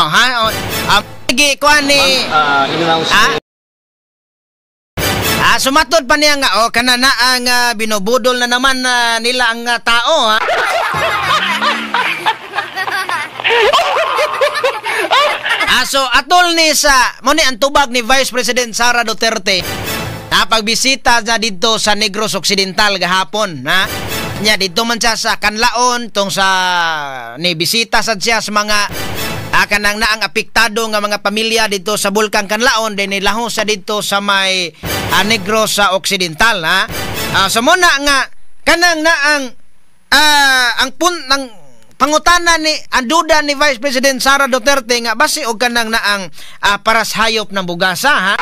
Oh, ha? Oh, sige, kuan ni Ma'am, in-announce Sumatod pa niya nga, oh, kana na ang binubudol na naman nila ang tao, ha? So atol ni sa mo ni ang tubag ni Vice President Sara Duterte na pagbisita niya didto sa Negros Occidental gahapon, ha? Nya didto man siya sa Kanlaon tong sa ni bisita sad siya sa mga kanang naang apektado nga mga pamilya didto sa Bulkang Kanlaon, din nilaho sa didto sa may Negros sa Occidental, ha? So muna nga kanang naang ang pun ng pangutana ni ang duda ni Vice President Sara Duterte nga basi og kanang naang paras hayop ng bugasa, ha?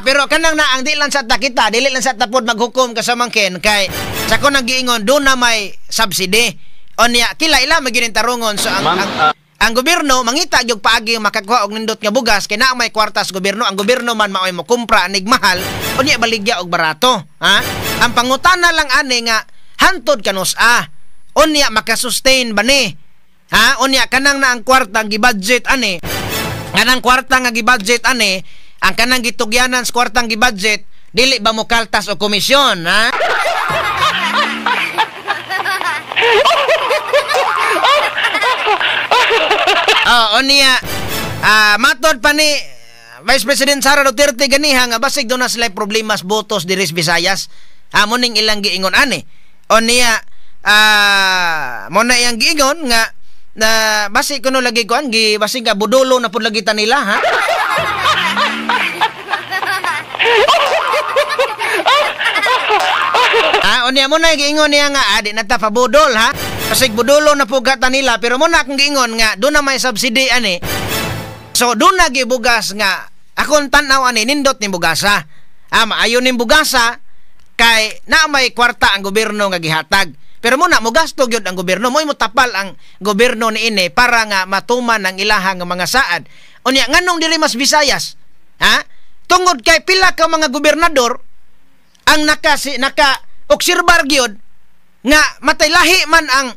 Pero kanang naang di lang sa takita, dili lang sa tapod maghukom kasamangkin kay sa ko nang giingon do na may subsidy. Onya kila ila magining tarungon so Ma'am, Ang gobyerno mangita gyud paagi makakuha og nindot nga bugas kay naa may kwarta sa gobyerno. Ang gobyerno man maoy mo kumpra anig mahal, unya baligya og barato, ha? Ang pangutana lang ani nga hantod kanus-a, unya makasustain ba ni? Ha? Unya kanang na ang kwarta ang gibudget ani, kanang kwarta nga gibudget ani, ang kanang gitugyanan sa kwartang gibudget, dili ba mo kaltas o komisyon, ha? Oh, unya matod pa ni Vice President Sara Duterte ganiha nga basig doon na sila problemas botos diri sa Visayas. Mo ning ilang giingon ani. Unya mo na iyang giingon nga na basig kuno lagi kuan gi basig nga budulo na pud lagi ta nila, ha? Unya mo na giingon niya nga di na ta pabudol, ha? Basig budulo na pud ta nila, pero mo na akong giingon nga doon na may subsidy ani. So doon na gibugas nga akong tan-aw ani nindot ni bugasa. Maayo ning bugasa kay na may kwarta ang gobyerno nga gihatag. Pero muna mogasto gyud ang gobyerno, mo'y motapal ang gobyerno niini para nga matuman ang ilahang mga saad. Unya nganong diri mas Visayas? Ha? Tungod kay pila ka mga gobernador ang naka obserbar gyud nga matay lahi man ang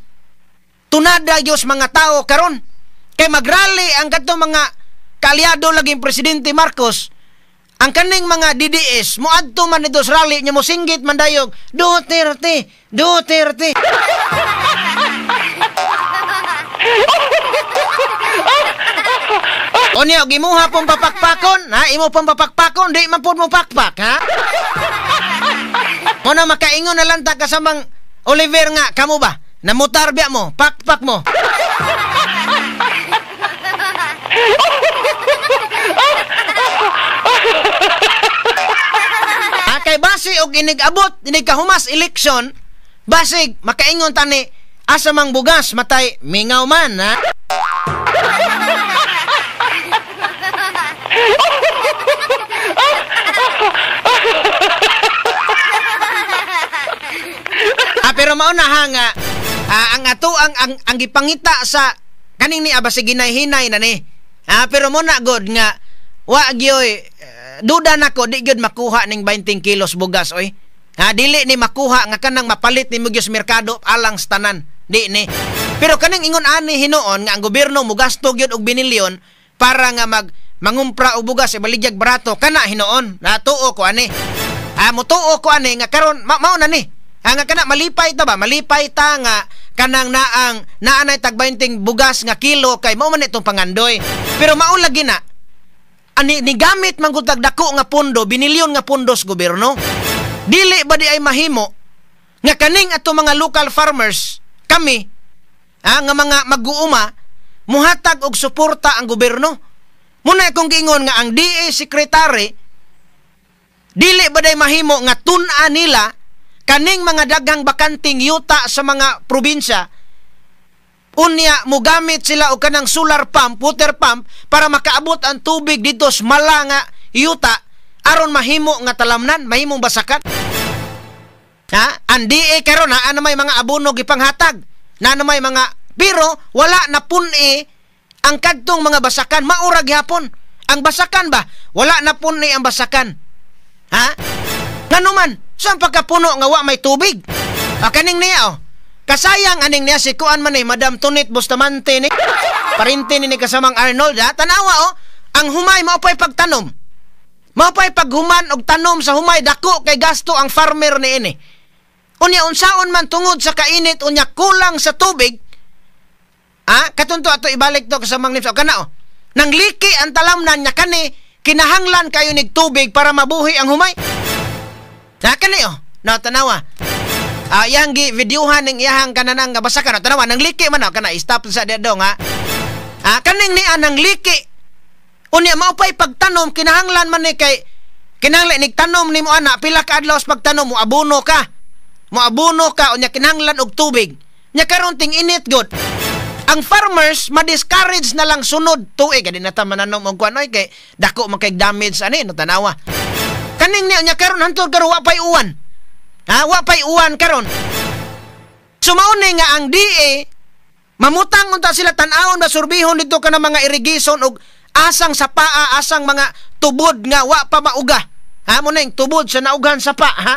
tunada gyud mga tao karon. Kay magrally ang kadtong mga kaalyado laging Presidente Marcos, ang kaning mga DDS moadto man nito sa rally nya mosinggit man dayog Duterte, Duterte. Unya og imuha pong papakpakon, ha? Imo pong papakpakon, di man pud mo pakpak, ha? Muna makaingon na lang ta kasamang Oliver nga, kamo ba? Namutar biya mo, pakpak mo. Kay base og inig-abot, inig-kahumas election, basig makaingon tani asa mang bugas matay mingaw man, ha? Pero mauna ha nga ang ato ang gipangita sa kaning ni basig ginay-hinay na ni. Pero mo na god nga wa gyoy duda nako di gyud makuha ning 20 kilos bugas oy. Ha, dili ni makuha nga kanang mapalit ni sa merkado alang sa tanan. Di ni. Pero kaning ingon ani hinuon nga ang gobyerno mogasto gyud og binilyon para nga mangumpra og bugas e baligyag barato kana hinuon. Natuo ko ani. Mutuo ko ani nga karon mao na ni. Nga kana malipay ta ba? Malipay ta nga kanang naang naanay tag 20 bugas nga kilo kay mao man itong pangandoy. Pero mao lagi na ani ni gamit man gud dako nga pondo, binilyon nga pondo sa gobyerno. Dili ba di ay mahimo nga kaning ato mga local farmers kami nga mga mag-uuma muhatag og suporta ang gobyerno. Muna akong giingon nga ang DA secretary dili ba day mahimo nga tun-an nila kaning mga daghang bakanting yuta sa mga probinsya, unya mogamit sila og kanang solar pump, water pump para makaabot ang tubig dito sa mala nga yuta aron mahimo nga talamnan, mahimong basakan. Ha? Ang DA karon ha, ano may mga abono gipanghatag, na ano may mga pero wala na pun-i ang kadtong mga basakan, maura gihapon. Ang basakan ba? Wala na pun-i ang basakan. Ha? Ngano man, saan pagkapuno nga wa may tubig? Kaning niya oh. Kasayang aning niya si kuan man eh, Madam Tunit Bustamante ni. Parente ni kasamang Arnold ha. Tanawa oh, ang humay mao pay pagtanom. Mao pay paghuman og tanom sa humay dako kay gasto ang farmer niini. Unya unsaon man tungod sa kainit unya kulang sa tubig. Katunto ato ibalik to kasamang Nips. O kana oh. Nang liki ang talamnan nya kani kinahanglan kayo nig tubig para mabuhi ang humay. Na kani oh. Na tanawa. Yang gi videohan ning iyahang kananang nga basakan. Tanawa nang liki man oh kana stop sa didong ha. Kaning niya nang liki. Unya mao pay pagtanom kinahanglan man ni kay kinahanglan nig tanom nimo ana pila ka adlaw sa pagtanom mo abono ka. Mo abono ka unya kinahanglan og tubig. Nya karon ting init gud. Ang farmers ma-discourage na lang sunod tuig adi na ta mananom og kuan oy kay dako man kay damage ani no tanawa. Kaning niya karon hantod karon wa pay uwan. Ha, wa pay uwan karon. So mao ni nga ang DA Mamutang unta sila tan-awon ba surbihon dito ka ng mga irrigation og asang sapaa, asang mga tubod nga wa pa mauga. Ha mo na yung tubod sa naugan sapa, ha?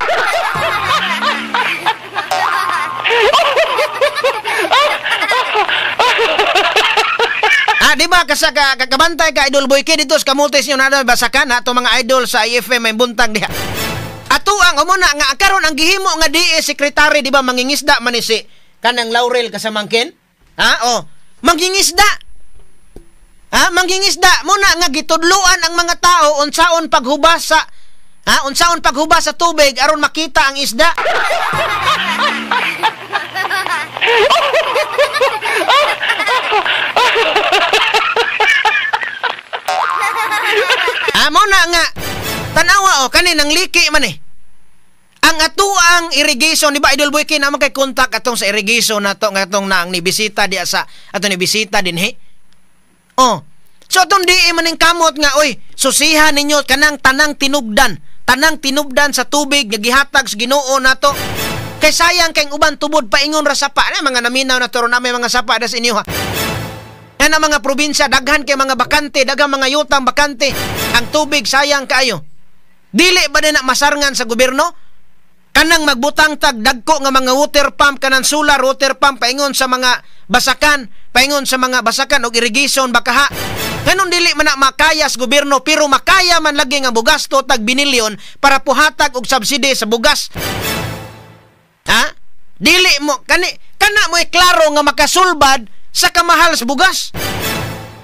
Ah, di ba kasi kakabantay ka Idol Boy K dito sa Camotes niyo na basakan ha to mga idol sa IFM may buntag diha. Ato ang umuna nga karon ang gihimo nga DA secretary di ba mangingisda man ni si kanang Laurel kasamangkin? Ha? Oh, mangingisda. Ha, mangingisda muna nga gitudloan ang mga tao unsaon paghubas sa ha, unsaon paghubas sa tubig aron makita ang isda. Ha, muna nga tanawa o kani nang liki man eh. Ang atuang irrigation di ba Idol Boy K naman kay contact atong sa irrigation nato nga atong naang ni bisita diya sa ato ni bisita dinhi. Oh. So atong di man ning kamot nga oy susihan ninyo kanang tanang tinubdan sa tubig nga gihatag sa Ginoo nato. Kay sayang kay uban tubod paingon ra sapa na mga naminaw na turo na may mga sapa das inyo ha. Yan ang mga probinsya daghan kay mga bakante, daghang mga yutang bakante. Ang tubig sayang kaayo. Dili ba din na masarngan sa gobyerno? Kanang magbutang tag dagko nga mga water pump kanang solar water pump paingon sa mga basakan, paingon sa mga basakan og irrigation bakaha. Kanon dili man na makaya sa gobyerno pero makaya man lagi nga bugasto tag binilyon para puhatag og subsidy sa bugas. Ha? Dili mo kani kana mo klaro nga makasulbad sa kamahal sa bugas.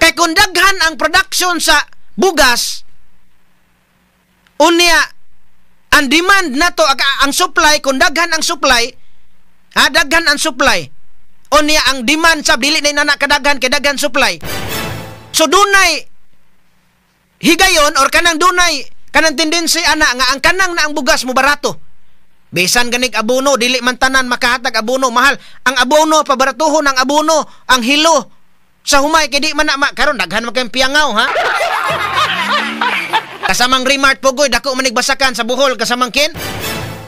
Kay kung daghan ang production sa bugas, unya ang demand nato ang supply, kung daghan ang supply, ha, daghan ang supply. Unya ang demand sa dili na inana kadaghan kay daghan supply. So dunay higayon or kanang dunay kanang tendency ana nga ang kanang na ang bugas mo barato. Bisan ganig abono dili man tanan makahatag abono, mahal ang abono, pabaratuhon ang abono, ang hilo sa humay kay di man na karon daghan man kayong piangaw ha. Kasamang Remart Pugoy dako man basakan sa Bohol kasamang kin.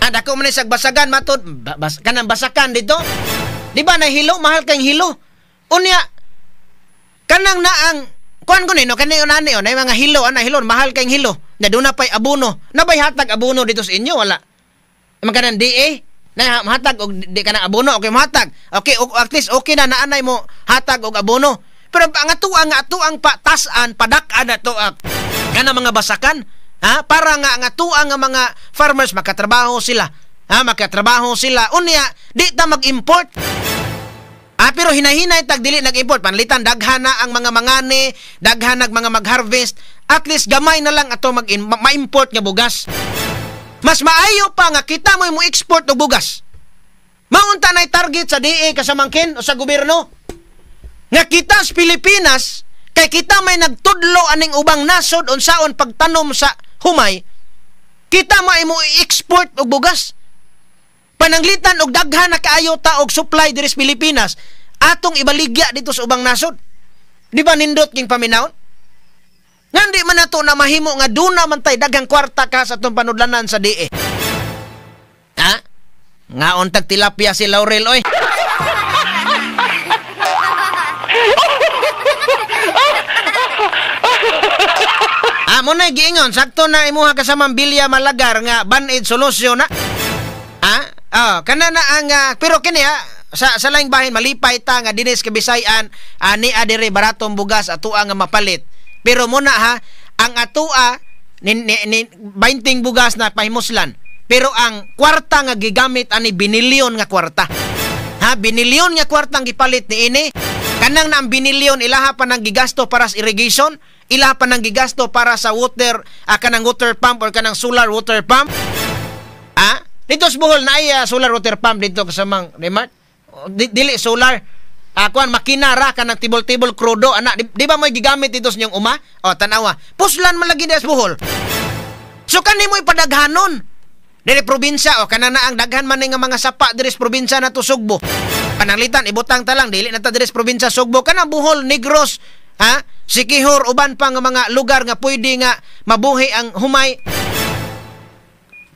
Ah, dako man sag basagan matud kanang basakan dito. Di ba na hilo mahal kang hilo. Unya kanang naang kuan ko nino kani unani on ay mga hilo ana hilo mahal kang hilo. Na duna pay abono. Nabay hatag abono dito sa inyo wala. Magkanan DA na hatag og di kana abono, okay mahatag. Okay, at least okay na naanay mo hatag og abono. Pero ang atuang nga atuang patasan padak-an na to kana mga basakan, ha, para nga ang atuang nga mga farmers makatrabaho sila. Ha, makatrabaho sila. Unya di ta mag-import. Ah, pero hinahinay tag dili nag-import, panlitan daghan na ang mga mangani, daghan nag mga mag-harvest, at least gamay na lang ato ma-import nga bugas. Mas maayo pa nga kita mo export og bugas. Maunta na'y target sa DA kasamangkin o sa gobyerno. Nga kita sa Pilipinas, kay kita may nagtudlo aning ubang nasod unsaon pagtanom sa humay, kita may mo export og bugas. Pananglitan og daghan na kaayo ta og supply diri sa Pilipinas, atong ibaligya dito sa ubang nasod. Di ba nindot king paminawon? Nga di man nato na mahimo nga duna man tay daghang kwarta ka sa atong panudlanan sa DA. Ha? Nga untag tilapia si Laurel oy. Ah, mo na giingon sakto na imuha kasamang Bilya Malagar nga band-aid solusyon na. Ha? Oh, kana na ang pero kini ha sa laing bahin malipay ta nga dinis Kabisayan ani adire baratong bugas atua nga mapalit. Pero muna ha, ang atua ni 20 bugas na pahimuslan. Pero ang kwarta nga gigamit ani binilyon nga kwarta. Ha, binilyon nga kwarta ang gipalit ni ini. Kanang na ang binilyon ilaha pa nang gigasto para sa irrigation, ilaha pa nang gigasto para sa water, kanang water pump or kanang solar water pump. Ha? Dito sa Bohol na ay solar water pump dito kasamang Remart. Dili solar. Kuan makina ra kanang tibol-tibol krudo ana di ba mo gigamit dito sa inyong uma? O tanawa. Puslan man lagi sa Bohol. So kani mo ipadaghanon. Diri probinsya o kana na ang daghan man nga mga sapa diri sa probinsya nato Sugbo. Pananglitan ibutang ta lang dili na ta diri sa probinsya Sugbo kana Bohol, Negros, ha? Sikihor uban pa nga mga lugar nga pwede nga mabuhi ang humay.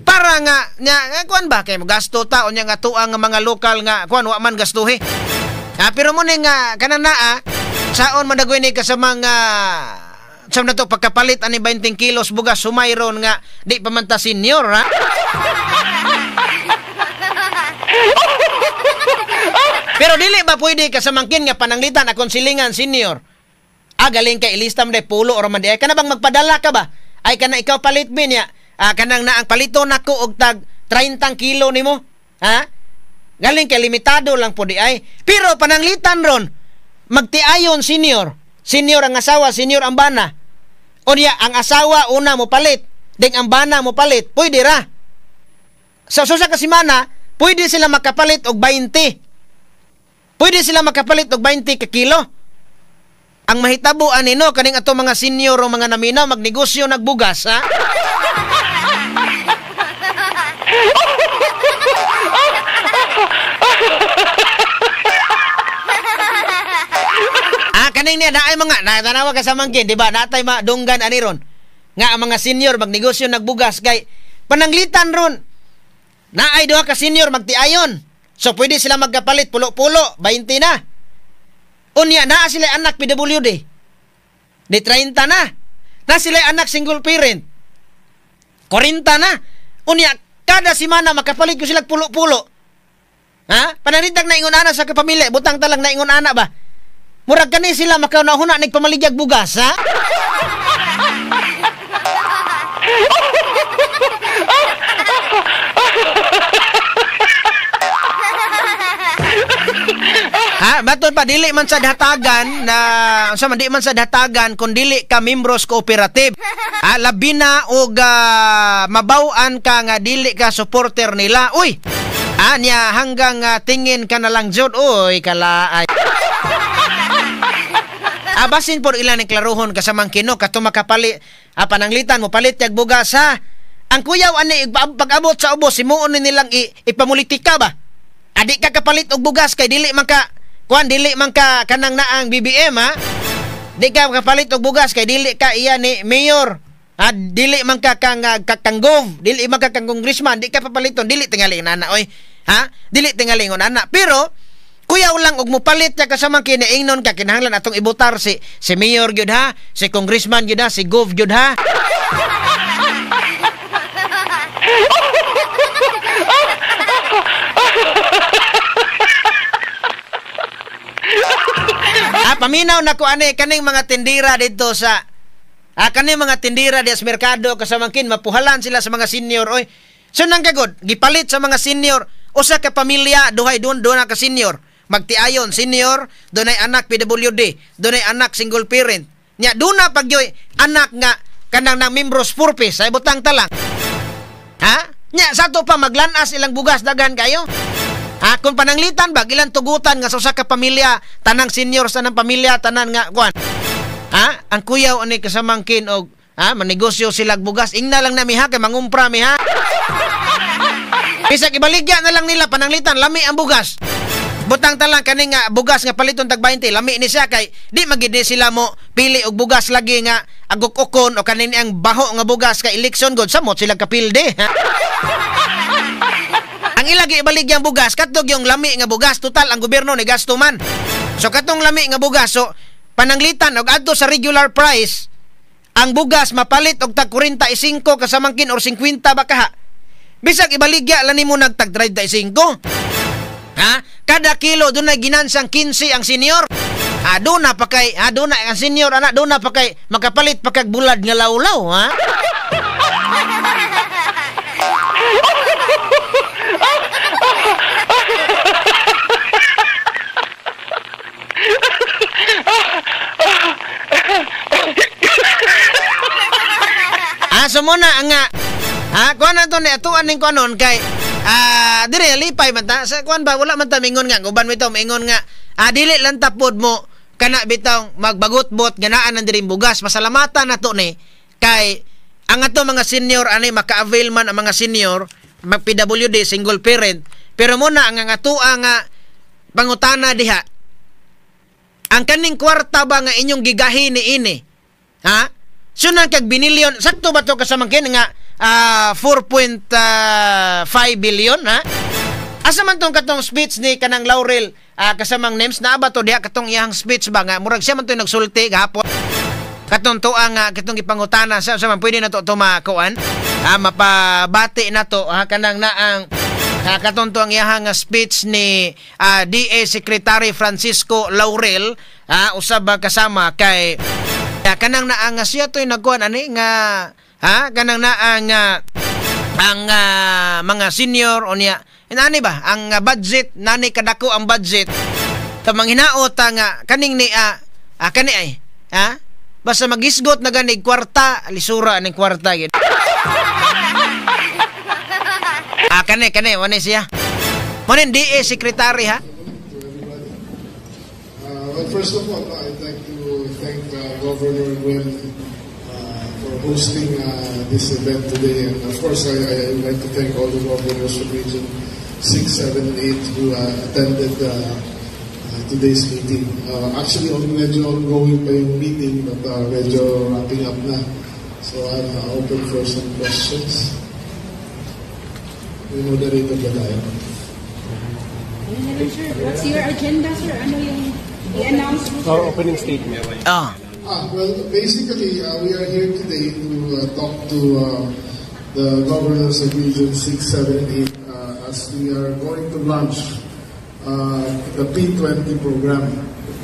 Para nga nya kuan ba kay gasto ta unya nga tuang nga mga lokal nga kuan wa man gastuhi. Ha, pero mo ning kanang naa saon man dagoy ni kasamang sa na to pagkapalit ani 20 kilos bugas sumayron nga di pa man ta senior ha. Pero dili ba pwede kasamangkin nga pananglitan akong silingan senior? Ah, galing kay ilista mo pulo or man di. Ay, kana bang magpadala ka ba? Ay kana ikaw palit bin ya. Ah, kanang naang palito nako og tag 30 kilo nimo. Ha? Galing kay limitado lang po di ay. Pero pananglitan ron magtiayon senior. Senior ang asawa, senior ang bana. O niya, ang asawa una mo palit, ding ang bana mo palit, pwede ra. Sa usa ka semana, pwede sila makapalit og 20. Pwede sila makapalit og 20 ka kilo. Ang mahitabo ani no kaning ato mga senior o mga naminaw magnegosyo nagbugas ha. Ah, kaning niya naay mga natanawa ka sa mangkin, di ba? Natay madunggan ani ron. Nga ang mga senior magnegosyo nagbugas kay pananglitan ron. Naay duha ka senior magtiayon. So pwede sila magkapalit pulo-pulo, 20 na. Unya naa sila anak PWD. Di 30 na. Na sila anak single parent. 40 na. Unya kada semana makapalit ko sila pulo-pulo. Ha? Pananitag na ingon ana sa kapamilya, butang talang na ingon ana ba? Murag kani sila makaunahuna nagpamaligyag bugas, ha? Ha, baton pa dili man sa datagan na unsa man di man sa datagan kun dili ka membros cooperative. Ha, labi na og mabaw-an ka nga dili ka supporter nila. Uy. Ha, niya hanggang tingin ka na lang jud, uy kalaay. Abasin por ilan ang klaruhon kasamang kino kato makapali pananglitan mo palit yag bugas ha. Ang kuyaw ani pag-abot sa ubos simuon ni nilang ipamulitika ba. Adi ka kapalit og bugas kay dili man ka kuan dili man ka kanang naang BBM ha. Di ka kapalit og bugas kay dili ka iya ni mayor. Ha, dili man ka kang kang gov, dili man ka kang congressman, di ka papaliton, dili tingali ana oy. Ha? Dili tingali ana. Pero kuyaw lang og mopalit ka kasamang kiniingnon ka kinahanglan atong ibotar si mayor gyud ha, si congressman gyud ha, si gov gyud ha. Ah, paminaw na ko ani kaning mga tindira dito sa kaning mga tindira di sa merkado kasamangkin mapuhalan sila sa mga senior oy. So nang kagod gipalit sa mga senior usa ka pamilya duhay doon na ka senior. Magtiayon senior, dunay anak PWD, dunay anak single parent. Nya duna pagyoy anak nga kanang nang membros purpose ay butang talang. Ha? Nya sa to pa maglanas ilang bugas daghan kayo. Ha, kung pananglitan ba ilang tugutan nga sa usa ka pamilya, tanang senior sa nang pamilya tanan nga kuan. Ha? Ang kuyaw ani kasamangkin og ha, manegosyo sila bugas, ingna lang nami ha kay mangumpra mi ha. Bisag ibaligya na lang nila pananglitan lami ang bugas. Butang talang kaning nga bugas nga paliton tag 20 lami ni siya kay di magid ni sila mo pili og bugas lagi nga aguk-ukon o kanin ang baho nga bugas kay election god samot sila kapilde. Ha? Ang ilagi ibaligyang bugas katog yung lami nga bugas total ang gobyerno ni gasto man. So katong lami nga bugas so pananglitan og adto sa regular price ang bugas mapalit og tag 45 kasamangkin or 50 ba kaha. Bisag ibaligya lang nimo nagtag 35. Ha? Kada kilo dunay ginansang 15 ang senior. Ha, doon na pa kay, ha, doon na ang senior anak, doon na pa kay makapalit pa kag bulad nga lawlaw, ha? Ah, so muna ang ha, kuan na to ni atuan ning kuanon kay dire lipay man ta sa kuan ba wala man ta mingon nga uban bitaw mingon nga dili lang tapod mo kana bitaw magbagot-bot ganaan ang diring bugas. Pasalamatan nato ni kay ang ato mga senior ani maka-avail man ang mga senior mag PWD single parent, pero muna ang atoa nga pangutana diha ang kaning kwarta ba nga inyong gigahin ni ini, ha? So nang kag binilyon, sakto ba to kasamangkin nga 4.5 billion, ha? Asa man tong katong speech ni kanang Laurel, kasamang names na ba to diha, katong iyang speech ba nga murag siya man to nagsulti gahapon, katong tuang nga katong gipangutana sa man pwede na to to makuan, mapabati na to ha, kanang naang katong tuang iyang nga speech ni DA Secretary Francisco Laurel, usab ba kasama kay kanang naa nga siya to'y nagkuan ani nga ha, kanang naa nga ang mga senior o niya nani ba ang budget nani, kadako ang budget tamang hinaot nga kaning ni kani ay ha, basta magisgot na gani kwarta, lisura ning kwarta gid. Kani kani wani siya mo nin DA Secretary ha. Well, first of all, I'd like to thank Governor Gwen for hosting this event today. And of course, I would like to thank all the governors from Region 6, 7, and 8 who attended today's meeting. Actually, medyo ongoing pa yung meeting, but medyo wrapping up na. So I'm open for some questions. May moderator ba tayo? Ano na rin, sir? What's your agenda, sir? Ano yung i-announce mo, sir? Opening statement. Well, basically, we are here today to talk to the governors of Region 6, 7, and 8 as we are going to launch the P20 program.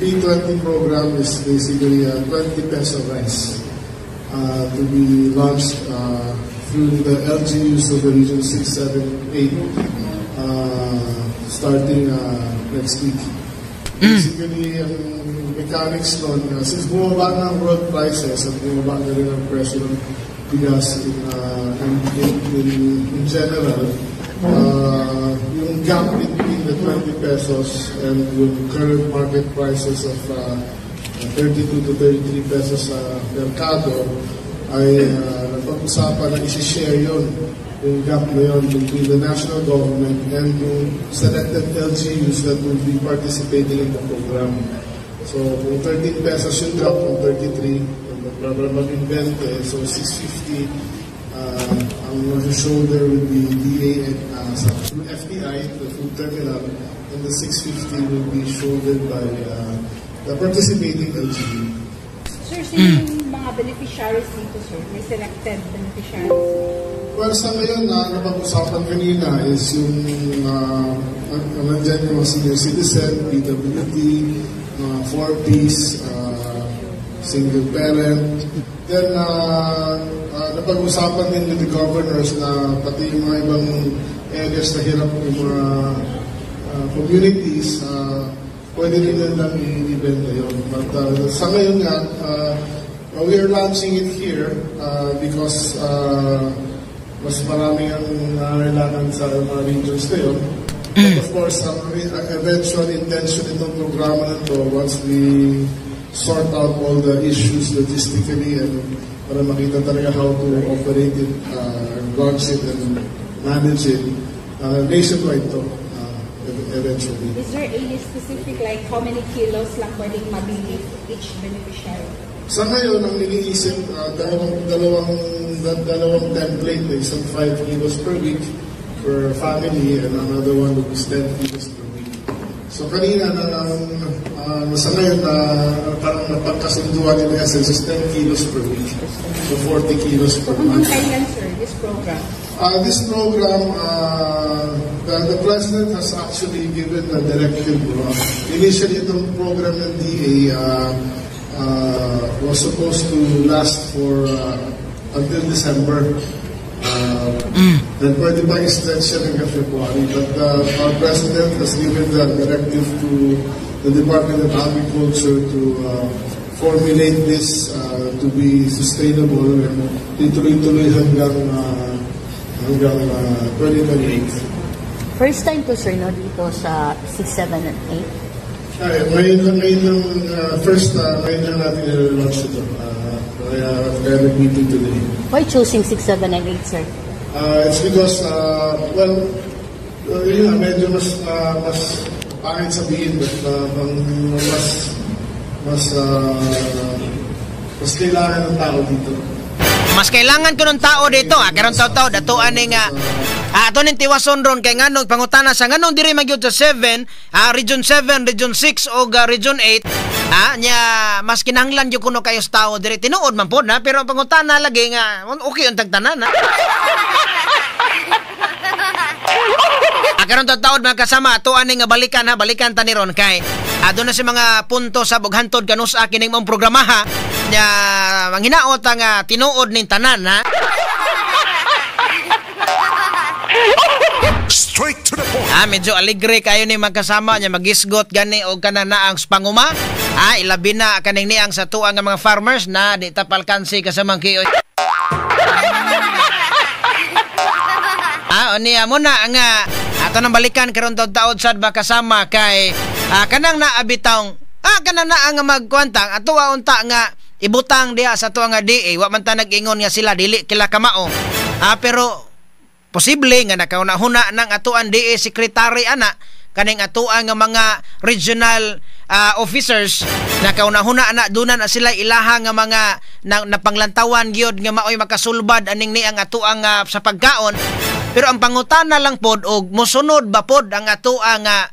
The P20 program is basically a 20 peso rice to be launched through the LGUs of the Region 6, 7, 8 starting next week. Basically, ang mechanics nun, since bumaba na ang world prices at bumaba na rin ang presyo ng bigas in general, yung gap between the 20 pesos and yung current market prices of 32 to 33 pesos sa merkado ay napag-usapan na isi-share yun, yung gap na yun between the national government and yung selected LGUs that will be participating in the program. So kung 13 pesos yung gap from 33, para maging 20, so 650 ang shoulder will be DA and through FTI, the food terminal, and the 650 will be shouldered by the participating LGU. Sir, sino yung mga beneficiaries dito, sir? May selected beneficiaries? Well, sa ngayon na napag-usapan kanina is yung nandyan yung mga senior citizen, PWD, 4Ps, single parent. Then, napag-usapan din with the governors na pati yung mga ibang areas na hirap yung mga communities, pwede rin nilang i-ibenta yun. But sa ngayon nga, we are launching it here because mas marami ang nangangailangan sa mga regions na yun. But of course, ang eventual intention nitong programa na to, once we sort out all the issues logistically and para makita talaga how to operate it, launch it, and manage it, nationwide to, eventually. Is there any specific, like how many kilos lang pwedeng mabili each beneficiary? Sa ngayon, ang iniisip, dalawang template, eh, isang 5 kilos per week per family and another one would be 10 kilos per week. So kanina, sa ngayon, na parang napagkasunduan in essence is 10 kilos per week. So 40 kilos per So hanggang month. Kailan, sir, this program? This program, the President has actually given a directive. No? Initially, itong program ng DA was supposed to last for until December. Then pwede pa i-stretch siya hanggang February. But our President has given the directive to the Department of Agriculture to formulate this to be sustainable and ituloy-tuloy hanggang 2028. First time to, sir, no, dito sa 6, 7, and 8? Ay, ngayon lang, first, ngayon lang natin i-launch ito. Kaya nag-meeting today. Why choosing 6, 7, and 8, sir? It's because, well, yun nga, medyo mas pangit sabihin, but mas kailangan ng tao dito. Mas kailangan ko ng tao dito. Karon tao-tao, datuan ni nga Ato ning tiwason ron kay nganong pangutana sa nganong diri magyud sa 7, Region 7, Region 6 og Region 8. Nya mas kinahanglan gyud kuno kayo sa tao diri, tinuod man pod na, pero ang pangutana lagi nga okay ang tagtanan ha. Karon taod mga kasama, ato ani nga balikan ha, balikan ta ni ron kay aduna sa mga punto sa bughantod kanus-a kining mong programa ha. Nya manghinaot ang tinuod ning tanan ha. Straight to the point. Medyo aligre kayo ni magkasama nya magisgot gani og kanang naang panguma. Ilabi na kaning niang sa tuang nga mga farmers na di tapalkansi kasamang kiyo. Niya muna nga ato nang balikan karon taud-taud sad ba kasama kay kanang naabitong kanang naa nga magkuantang ato unta nga ibutang diha sa tuang nga DA, wa man ta nag-ingon nga sila dili kila kamao. Pero posible nga nakauna-huna ng atuan DA secretary ana kaning atuan nga mga regional officers, nakauna-huna ana dunan na sila ilaha nga mga napanglantawan gyud nga maoy makasulbad aning niang atuang sa pagkaon. Pero ang pangutana lang pod og mosunod ba pod ang atuang nga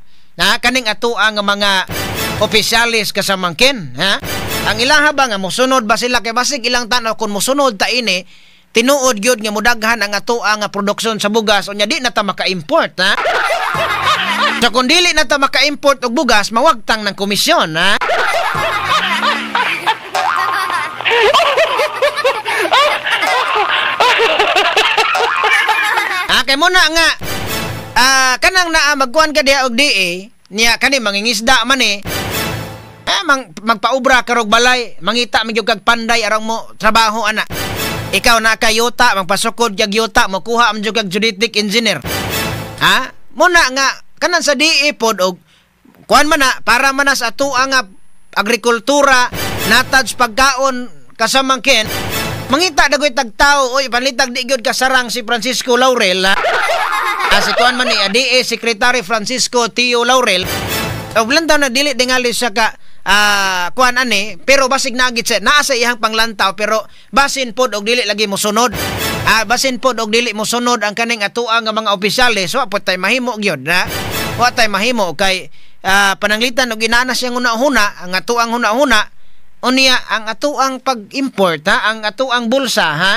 kaning atuang nga mga opisyalis kasamangkin ha? Ang ilaha ba nga mosunod ba sila kay basig ilang tan-aw kun mosunod ta ini tinuod gyud nga modaghan ang atoa nga produksyon sa bugas unya di na ta maka-import ha. So kung dili na ta maka-import og bugas mawagtang ng komisyon ha. Kay muna nga kanang naa magkuan ka diha og DA niya kani mangingisda man eh. Magpaubra karog balay, mangita man gyud kag panday arang mo trabaho ana. Ikaw na ka yuta, magpasukod kag yuta, mokuha man jud kag geodetic engineer. Ha? Muna nga kanan sa DA pod og kuan man na para man na sa atoa nga agrikultura natad pagkaon kasamangkin. Mangita dagoy tagtao, oy panlitag di gyud kasarang si Francisco Laurel. Ha? Si kuan man ni DA Secretary Francisco Tio Laurel. Og lantaw na dili dingali siya ka kuan ani, pero basig naagit siya naa sa iyang panglantaw, pero basin pod og dili lagi mosunod. Basin pod og dili mosunod ang kaning atoa nga mga opisyales, wa pod tay mahimo gyud na. Wa tay mahimo kay pananglitan og inana siyang huna-huna, ang atoang huna-huna unya ang atoang pag-import ha, ang atoang bulsa ha.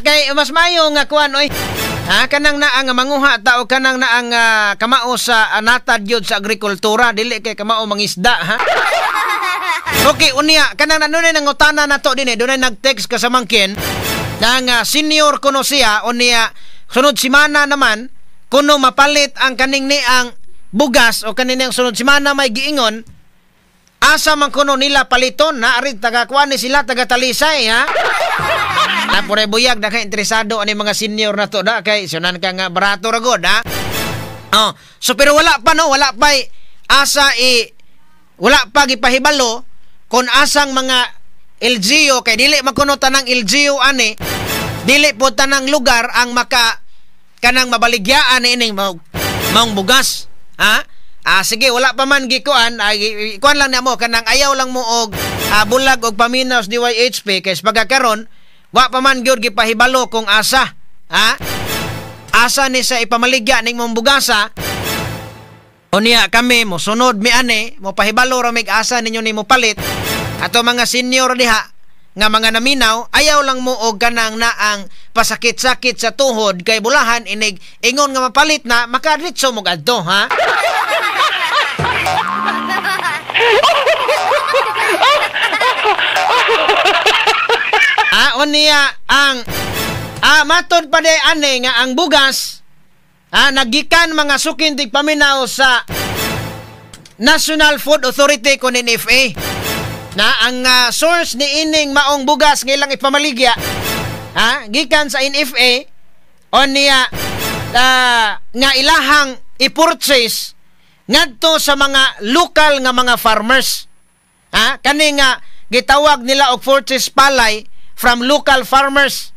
Kay mas mayo nga kuan oy. Kanang naa nga manguha ta o kanang naa nga kamao sa natad gyud sa agrikultura, dili kay kamao mangisda ha. Okay, unya kanang nanunay nangutana nato dinhi, dunay nag-text kasamangkin na nga senior kuno siya unya sunod semana naman kuno mapalit ang kaning niang bugas o kaning niang sunod semana may giingon asa man kuno nila paliton na ari taga kuan ni sila taga Talisay ha. Pure buyag na kay interesado ani mga senior na to da kay sunan ka nga barato ra god ha. Oh, so pero wala pa no, wala pa asa i wala pa gipahibalo kon asang mga LGU kay dili man kuno tanang LGU ani, dili po tanang lugar ang maka kanang mabaligyaan ining maong bugas ha. Sige, wala pa man gikuan, kuan lang na mo kanang ayaw lang mo og bulag og paminaw sa DYHP kay pagkakaron wa pa man gyud gipahibalo kung asa ha, asa ni sa ipamaligya ning mong bugasa. Unya kami mosunod mi ani, mo pahibalo ra mig asa ninyo ni mo palit. Ato mga senior diha nga mga naminaw, ayaw lang mo og kanang naang pasakit-sakit sa tuhod kay bulahan inig ingon nga mapalit na makadritso mo adto ha. Unya ang matod pa day ani nga ang bugas nagikan mga sukin tig paminaw sa National Food Authority kun NFA na ang source ni ining maong bugas nga ilang ipamaligya gikan sa NFA unya nga ilahang i-purchase ngadto sa mga lokal nga mga farmers. Kani nga gitawag nila og purchase palay from local farmers.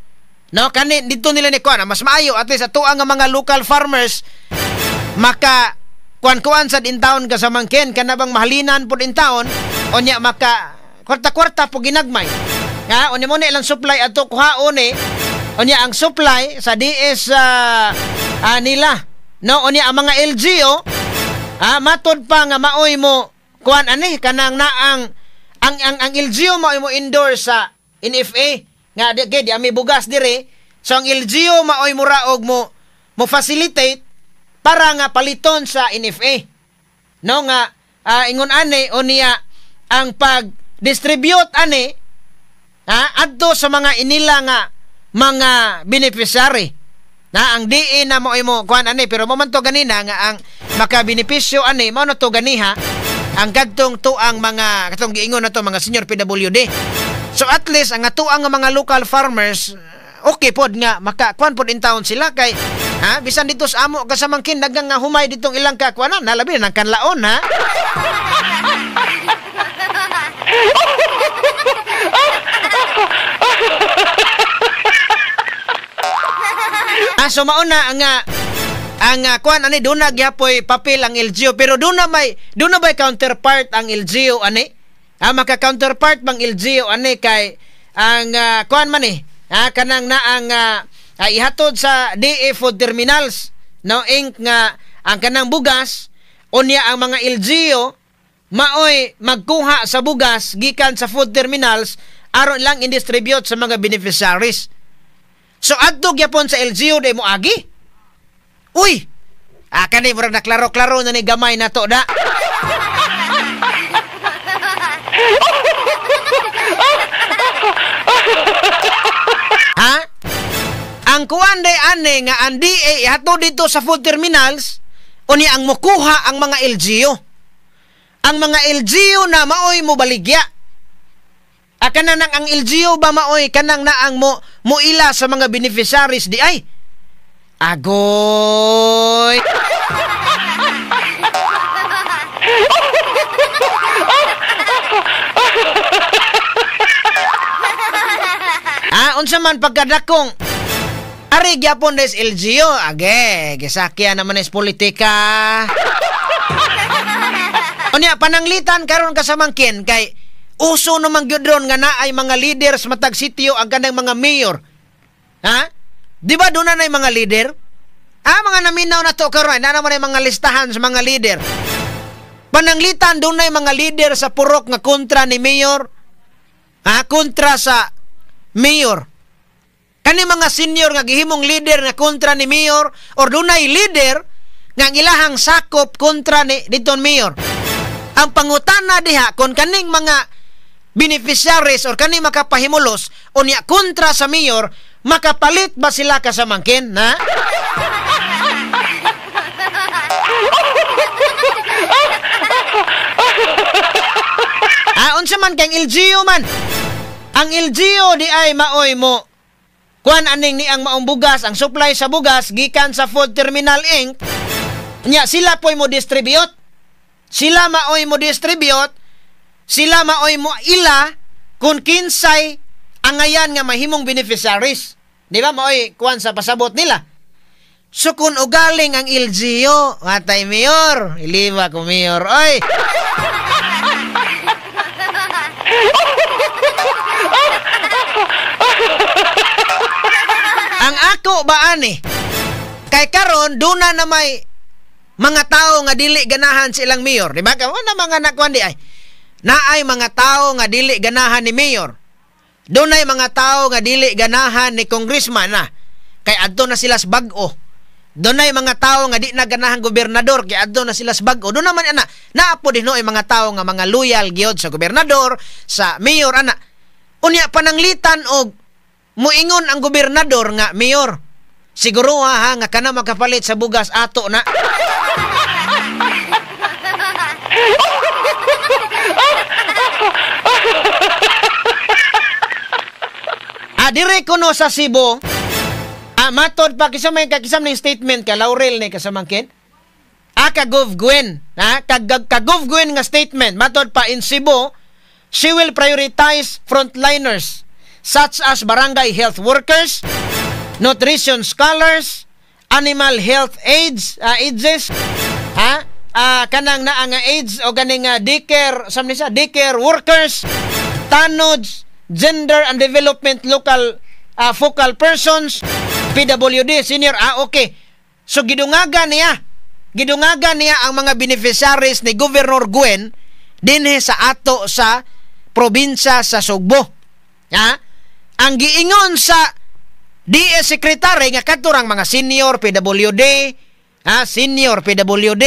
No, kani dito nila ni kuan mas maayo at least ato ang mga local farmers maka kuan-kuan sad in town kasamangken kanabang mahalinan pud in town unya maka Kwarta-kwarta po ginagmay. Ha, unya mo na ilang supply ato kuhaon eh. Unya ang supply sa DS nila. No, unya ang mga LGU matod pa nga maoy mo kuan ani kanang naang ang LGU maoy mo endorse sa NFA nga di, di ami bugas dire. So ang LGU maoy muraog mo mo facilitate para nga paliton sa NFA. No nga ingon ani unya ang pag-distribute ani adto sa mga inila nga mga beneficiary. Na ang DA na mo imo kuan ani, pero mo man to ganina nga ang makabenepisyo ani mao na to ganiha ang kadtong tuang mga katong giingon na to mga senior PWD. So at least ang atuang nga mga local farmers okay pod nga makakuan pod in town sila kay ha bisan dito sa amo kasamangkin daghang nga humay ditong ilang kakuanan na labi nang kanlaon ha. So mauna ang kuan ani duna gyapoy papel ang LGU, pero duna may counterpart ang LGU ani. Maka counterpart bang LGU ani kay ang kuan man eh kanang naang ihatod sa DA Food Terminals no Inc nga ang kanang bugas unya ang mga LGU maoy magkuha sa bugas gikan sa food terminals aron lang i-distribute sa mga beneficiaries. So adto gyapon sa LGU day mo agi. Uy, kani murag naklaro-klaro na ni gamay na to da. Ha? Ang kuan day ane nga ang DA ihatod dito sa food terminals unya ang mukuha ang mga LGU. Ang mga LGU na maoy mo baligya. Kanang ang LGU ba maoy kanang naang mo ila sa mga beneficiaries di ay. Agoy. Unsa man pagkadakong ari gyapon des LGU age gisakya naman is politika. Unya pananglitan karon kasamangkin kay uso naman gyud ron nga naay mga leaders matag sitio ang kanang mga mayor. Ha? Di ba doon na mga leader? Mga naminaw na to karon, na naman ay mga listahan sa mga leader. Pananglitan doon na mga leader sa purok nga kontra ni mayor. Ha? Kontra sa mayor. Kani mga senior nga gihimong leader nga kontra ni mayor or dunay leader nga ang ilahang sakop kontra ni diton mayor. Ang pangutana diha kon kaning mga beneficiaries or kaning makapahimulos unya kontra sa mayor, makapalit ba sila kasamangkin, ha? Unsa man kang LGU man? Ang LGU di ay maoy mo kuan aning ni ang maong bugas, ang supply sa bugas gikan sa Food Terminal Inc. Nya sila poy mo distribute. Sila maoy mo distribute, sila maoy mo ila kung kinsay angayan nga mahimong beneficiaries. Di ba maoy kuan sa pasabot nila. So kung ugaling ang LGU, atay mayor, iliwa ko mayor, oy. Ang ako ba ani? Kay karon duna na may mga tao nga dili ganahan sa ilang mayor, di ba? Wala mga nakuan di ay. Naay mga tao nga dili ganahan ni mayor. Dunay mga tao nga dili ganahan ni congressman na. Kay adto na sila sa bag-o. Dunay mga tao nga di na ganahan gobernador kay adto na sila sa bag-o. Doon naman ana, naa po din ay mga tao nga mga loyal gyud sa gobernador, sa mayor ana. Unya pananglitan og muingon ang gobernador nga mayor. Siguro ha nga kana makapalit sa bugas ato na. Dire kuno sa Cebu. Matod pa kisam may kakisam ning statement ka Laurel ni kasamangkin. Ka Gov Gwen, ha? Ka Gov Gwen nga statement matod pa in Cebu, she will prioritize frontliners such as barangay health workers, nutrition scholars, animal health aides, ha? Kanang naa nga AIDS o ganing daycare, sam ni siya, daycare workers, Tanods, Gender and Development Local Focal Persons, PWD, Senior. Okay. So gidungagan niya ang mga beneficiaries ni Governor Gwen dinhi sa ato sa probinsya sa Sugbo. Ha? Ang giingon sa DS Secretary nga kadturang mga senior PWD, ha, senior PWD,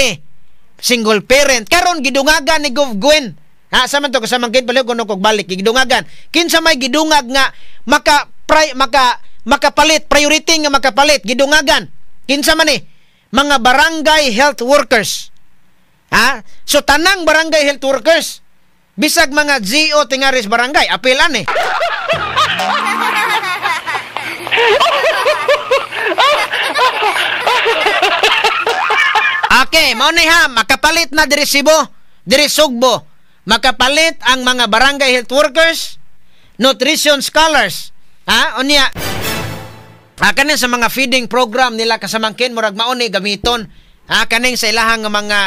single parent, karon gidungagan ni Gov Gwen. Ha, sa man to kasamangkin palihog kuno kog balik gidungagan. Kinsa may gidungag nga makapalit, priority nga makapalit, gidungagan. Kinsa man ni? Mga barangay health workers. Ha? So tanang barangay health workers, bisag mga GO tingaris barangay, apil ani. Okay, mao ni ha, makapalit na diri Cebu, diri Sugbo. Makapalit ang mga barangay health workers, nutrition scholars. Ha, unya kanin sa mga feeding program nila kasamangkin murag mao ni gamiton. Ha, kaning sa ilahang mga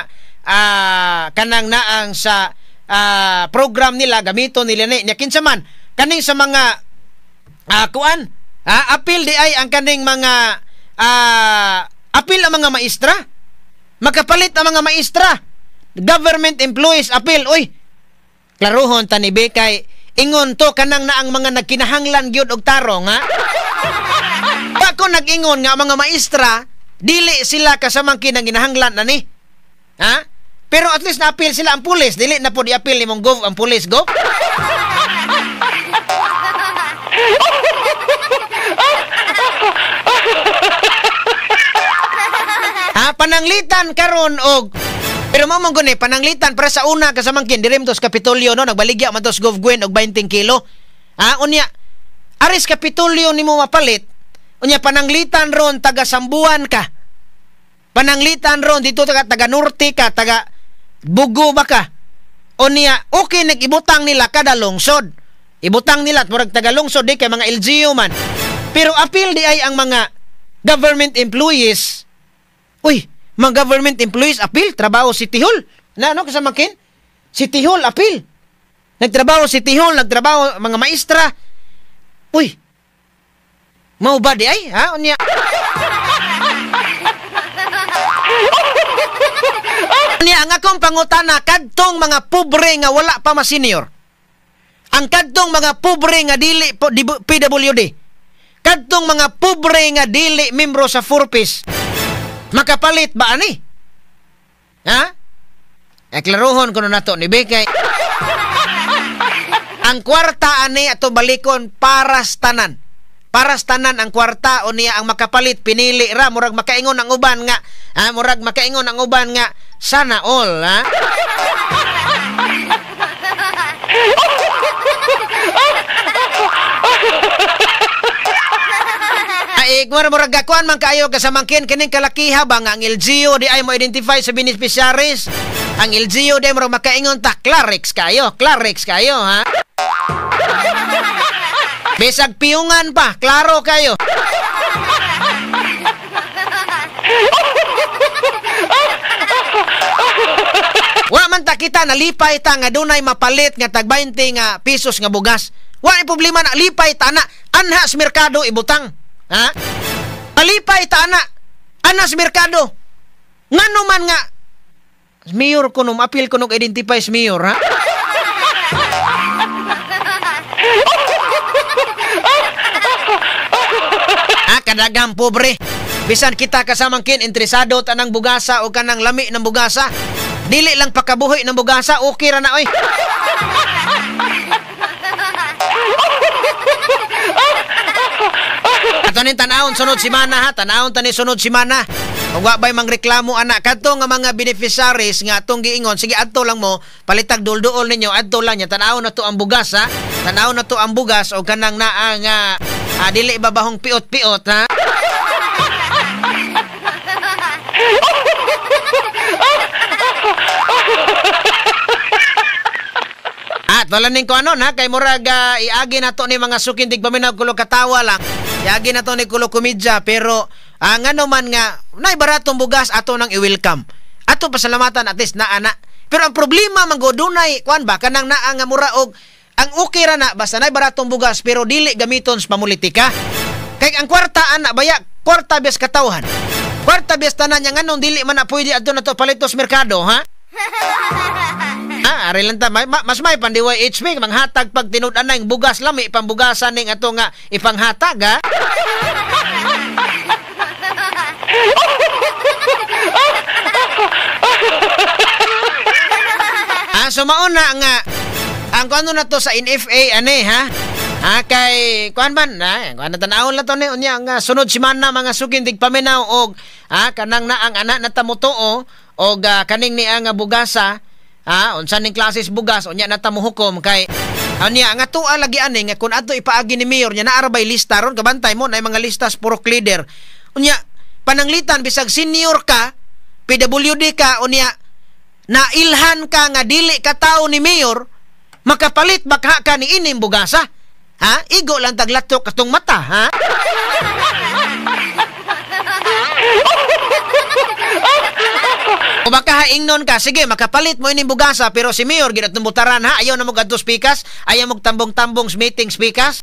kanang naang sa program nila gamiton nila ni. Nya kinsa man kaning sa mga kuan, apil di ay ang kaning mga apil ang mga maestra. Makapalit ang mga maestra. Government employees apil. Oy, klaruhon tani be kay ingon to kanang naang mga nagkinahanglan gyud og tarong, ha. Ako nag-ingon nga mga maestra dili sila kasamangkin ang ginahanglan ani. Ha? Pero at least na-appeal sila ang pulis. Dili na po di-appeal ni mong gov ang pulis, gov. Ha, pananglitan karon og pero mao man guni pananglitan para sa una kasamangkin diri to sa Kapitolyo, no, nagbaligya man to sa Gov Gwen og 20 kilo. Ha, unya aris Kapitolyo nimo mapalit. Unya pananglitan ron taga Sambuan ka. Pananglitan ron dito taga Norte ka, taga Bugo ba ka. Unya okay nagibutang nila kada lungsod. Ibutang nila at murag taga lungsod di kay mga LGU man. Pero apil di ay ang mga government employees. Uy, mga government employees apil trabaho City Hall. Na ano kasamakin? City Hall apil. Nagtrabaho City Hall, nagtrabaho mga maestra. Uy, mau ba di ay, ha? Unya. Unya ang akong pangutana kadtong mga pobre nga wala pa ma-senior. Ang kadtong mga pobre nga dili PWD. Kadtong mga pobre nga dili membro sa 4Ps. Makapalit ba ani? Ha? E klaruhon kuno nato ni Bekay. Ang kwarta ani ato balikon para sa tanan. Para sa tanan ang kwarta o niya ang makapalit pinili ra murag makaingon ang uban nga, ha, murag makaingon ang uban nga sana all, ha. Ay murag gakuan man kaayo kasamangkin kining kalakiha ba nga ang LGU di ay mo identify sa beneficiaries. Ang LGU di ay murag makaingon ta Clarix kayo, Clarix kayo, ha. Bisag piyungan pa, klaro kayo. Wa man ta kita nalipay ta nga dunay mapalit nga tag 20 nga pesos nga bugas. Wa ay problema na lipay ta na anha sa merkado ibutang. Ha? Malipay ta na anha sa merkado. Ngano man nga mayor kuno apil kuno identify sa mayor, ha? Kadaghang pobre. Bisan kita kasamangkin interesado tanang bugasa o kanang lami ng bugasa. Dili lang pakabuhi ng bugasa, okay ra na oy. Ato ning tan-awon sunod semana, ha, tan-awon tani sunod semana. Ug wa bay mangreklamo ana kadto nga mga beneficiaries nga atong giingon, sige adto lang mo, palitag dulduol ninyo, adto lang nya tan-awon na to ang bugas, ha. Tan-awon na to ang bugas o kanang naa nga dili babahong piot-piot, ha. At wala ning ko ano na kay murag iagi na to ni mga sukindig paminaw kulo katawa lang. Iagi na to ni kulo komedya pero ngano man nga nay baratong bugas ato nang i-welcome. Ato pasalamatan at least naa na. Pero ang problema man go dunay kuan ba kanang naa nga mura og Ang okay ra na basta nay baratong bugas pero dili gamiton sa pamulitika. Kay ang kwarta ana baya, kwarta bes katawhan. Kwarta bes tanan nya nganong dili man na pwede adto na to palitos merkado, ha? Ah, ari lang ta mas may pan DYHP manghatag pag tinud-anay bugas lami pambugasan ning ato nga ipanghatag, ha? Ah, so mauna nga ang kuano na to sa NFA ani, ha? Ha, kay kuan man na, kuan na tan-awon lang to ni unya nga sunod semana mga sukin tigpaminaw og ha kanang naang anak na tamutuo og kaning niya nga bugasa, ha, unsa ning klases bugas unya na tamuhukom kay unya nga tuwa lagi ani nga kun adto ipaagi ni mayor nya naa ra bay lista ron kabantay mo na mga listas purok leader. Unya pananglitan bisag senior ka, PWD ka, unya nailhan ka nga dili ka tao ni mayor, makapalit bakha ka ni ining bugasa. Ha? Igo lang taglatok katong mata, ha? O baka haingnon ka, sige, makapalit mo ining bugasa, pero si mayor ginatong butaran, ha? Ayaw na mo gadto spikas, ayaw mo tambong-tambong meeting spikas.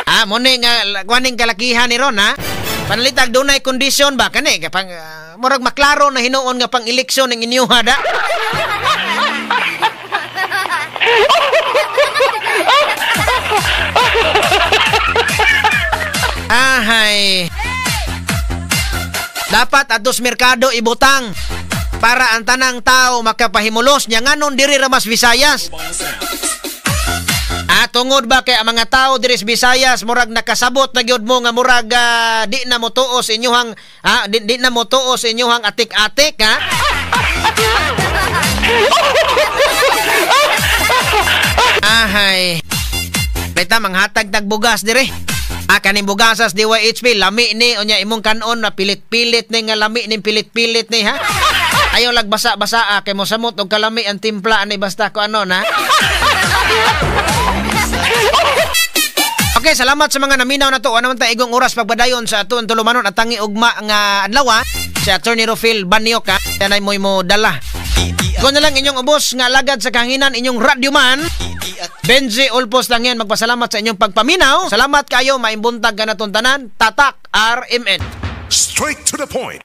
Ah, mo ni nga kuaning kalakihan ni ron, ha? Panalitag dunay kondisyon ba kani pang murag maklaro na hinuon nga pang eleksyon ning inyuha da. Ahay. Dapat atos merkado ibutang para ang tanang tao makapahimulos nya nganon diri ra mas Visayas. Ah, tungod ba kay ang mga tao diri sa Visayas murag nakasabot na gyud mo nga murag di na motuos inyuhang di na motuos inyuhang atik-atik, ha? Ahay. Peta manghatag tag bugas diri. Ah, kaning bugasas DYHP lami ni unya imong kanon na pilit-pilit ni nga lami ning pilit-pilit ni, ha? Ayaw lagbasa-basa kay mosamot og kalami ang timpla ani basta ko ano na. Okay, salamat sa mga naminaw na to. Ano man ta igong oras pagbadayon sa ato ang tulumanon at tangi ugma nga adlaw si Attorney Rofil Banioc, ha. Tanay mo'y mo dala. Ko na lang inyong ubos nga alagad sa kahanginan inyong radyo man. Benji Ulpos lang yan. Magpasalamat sa inyong pagpaminaw. Salamat kayo. Maimbuntag ka na itong tanan. Tatak RMN. Straight to the point.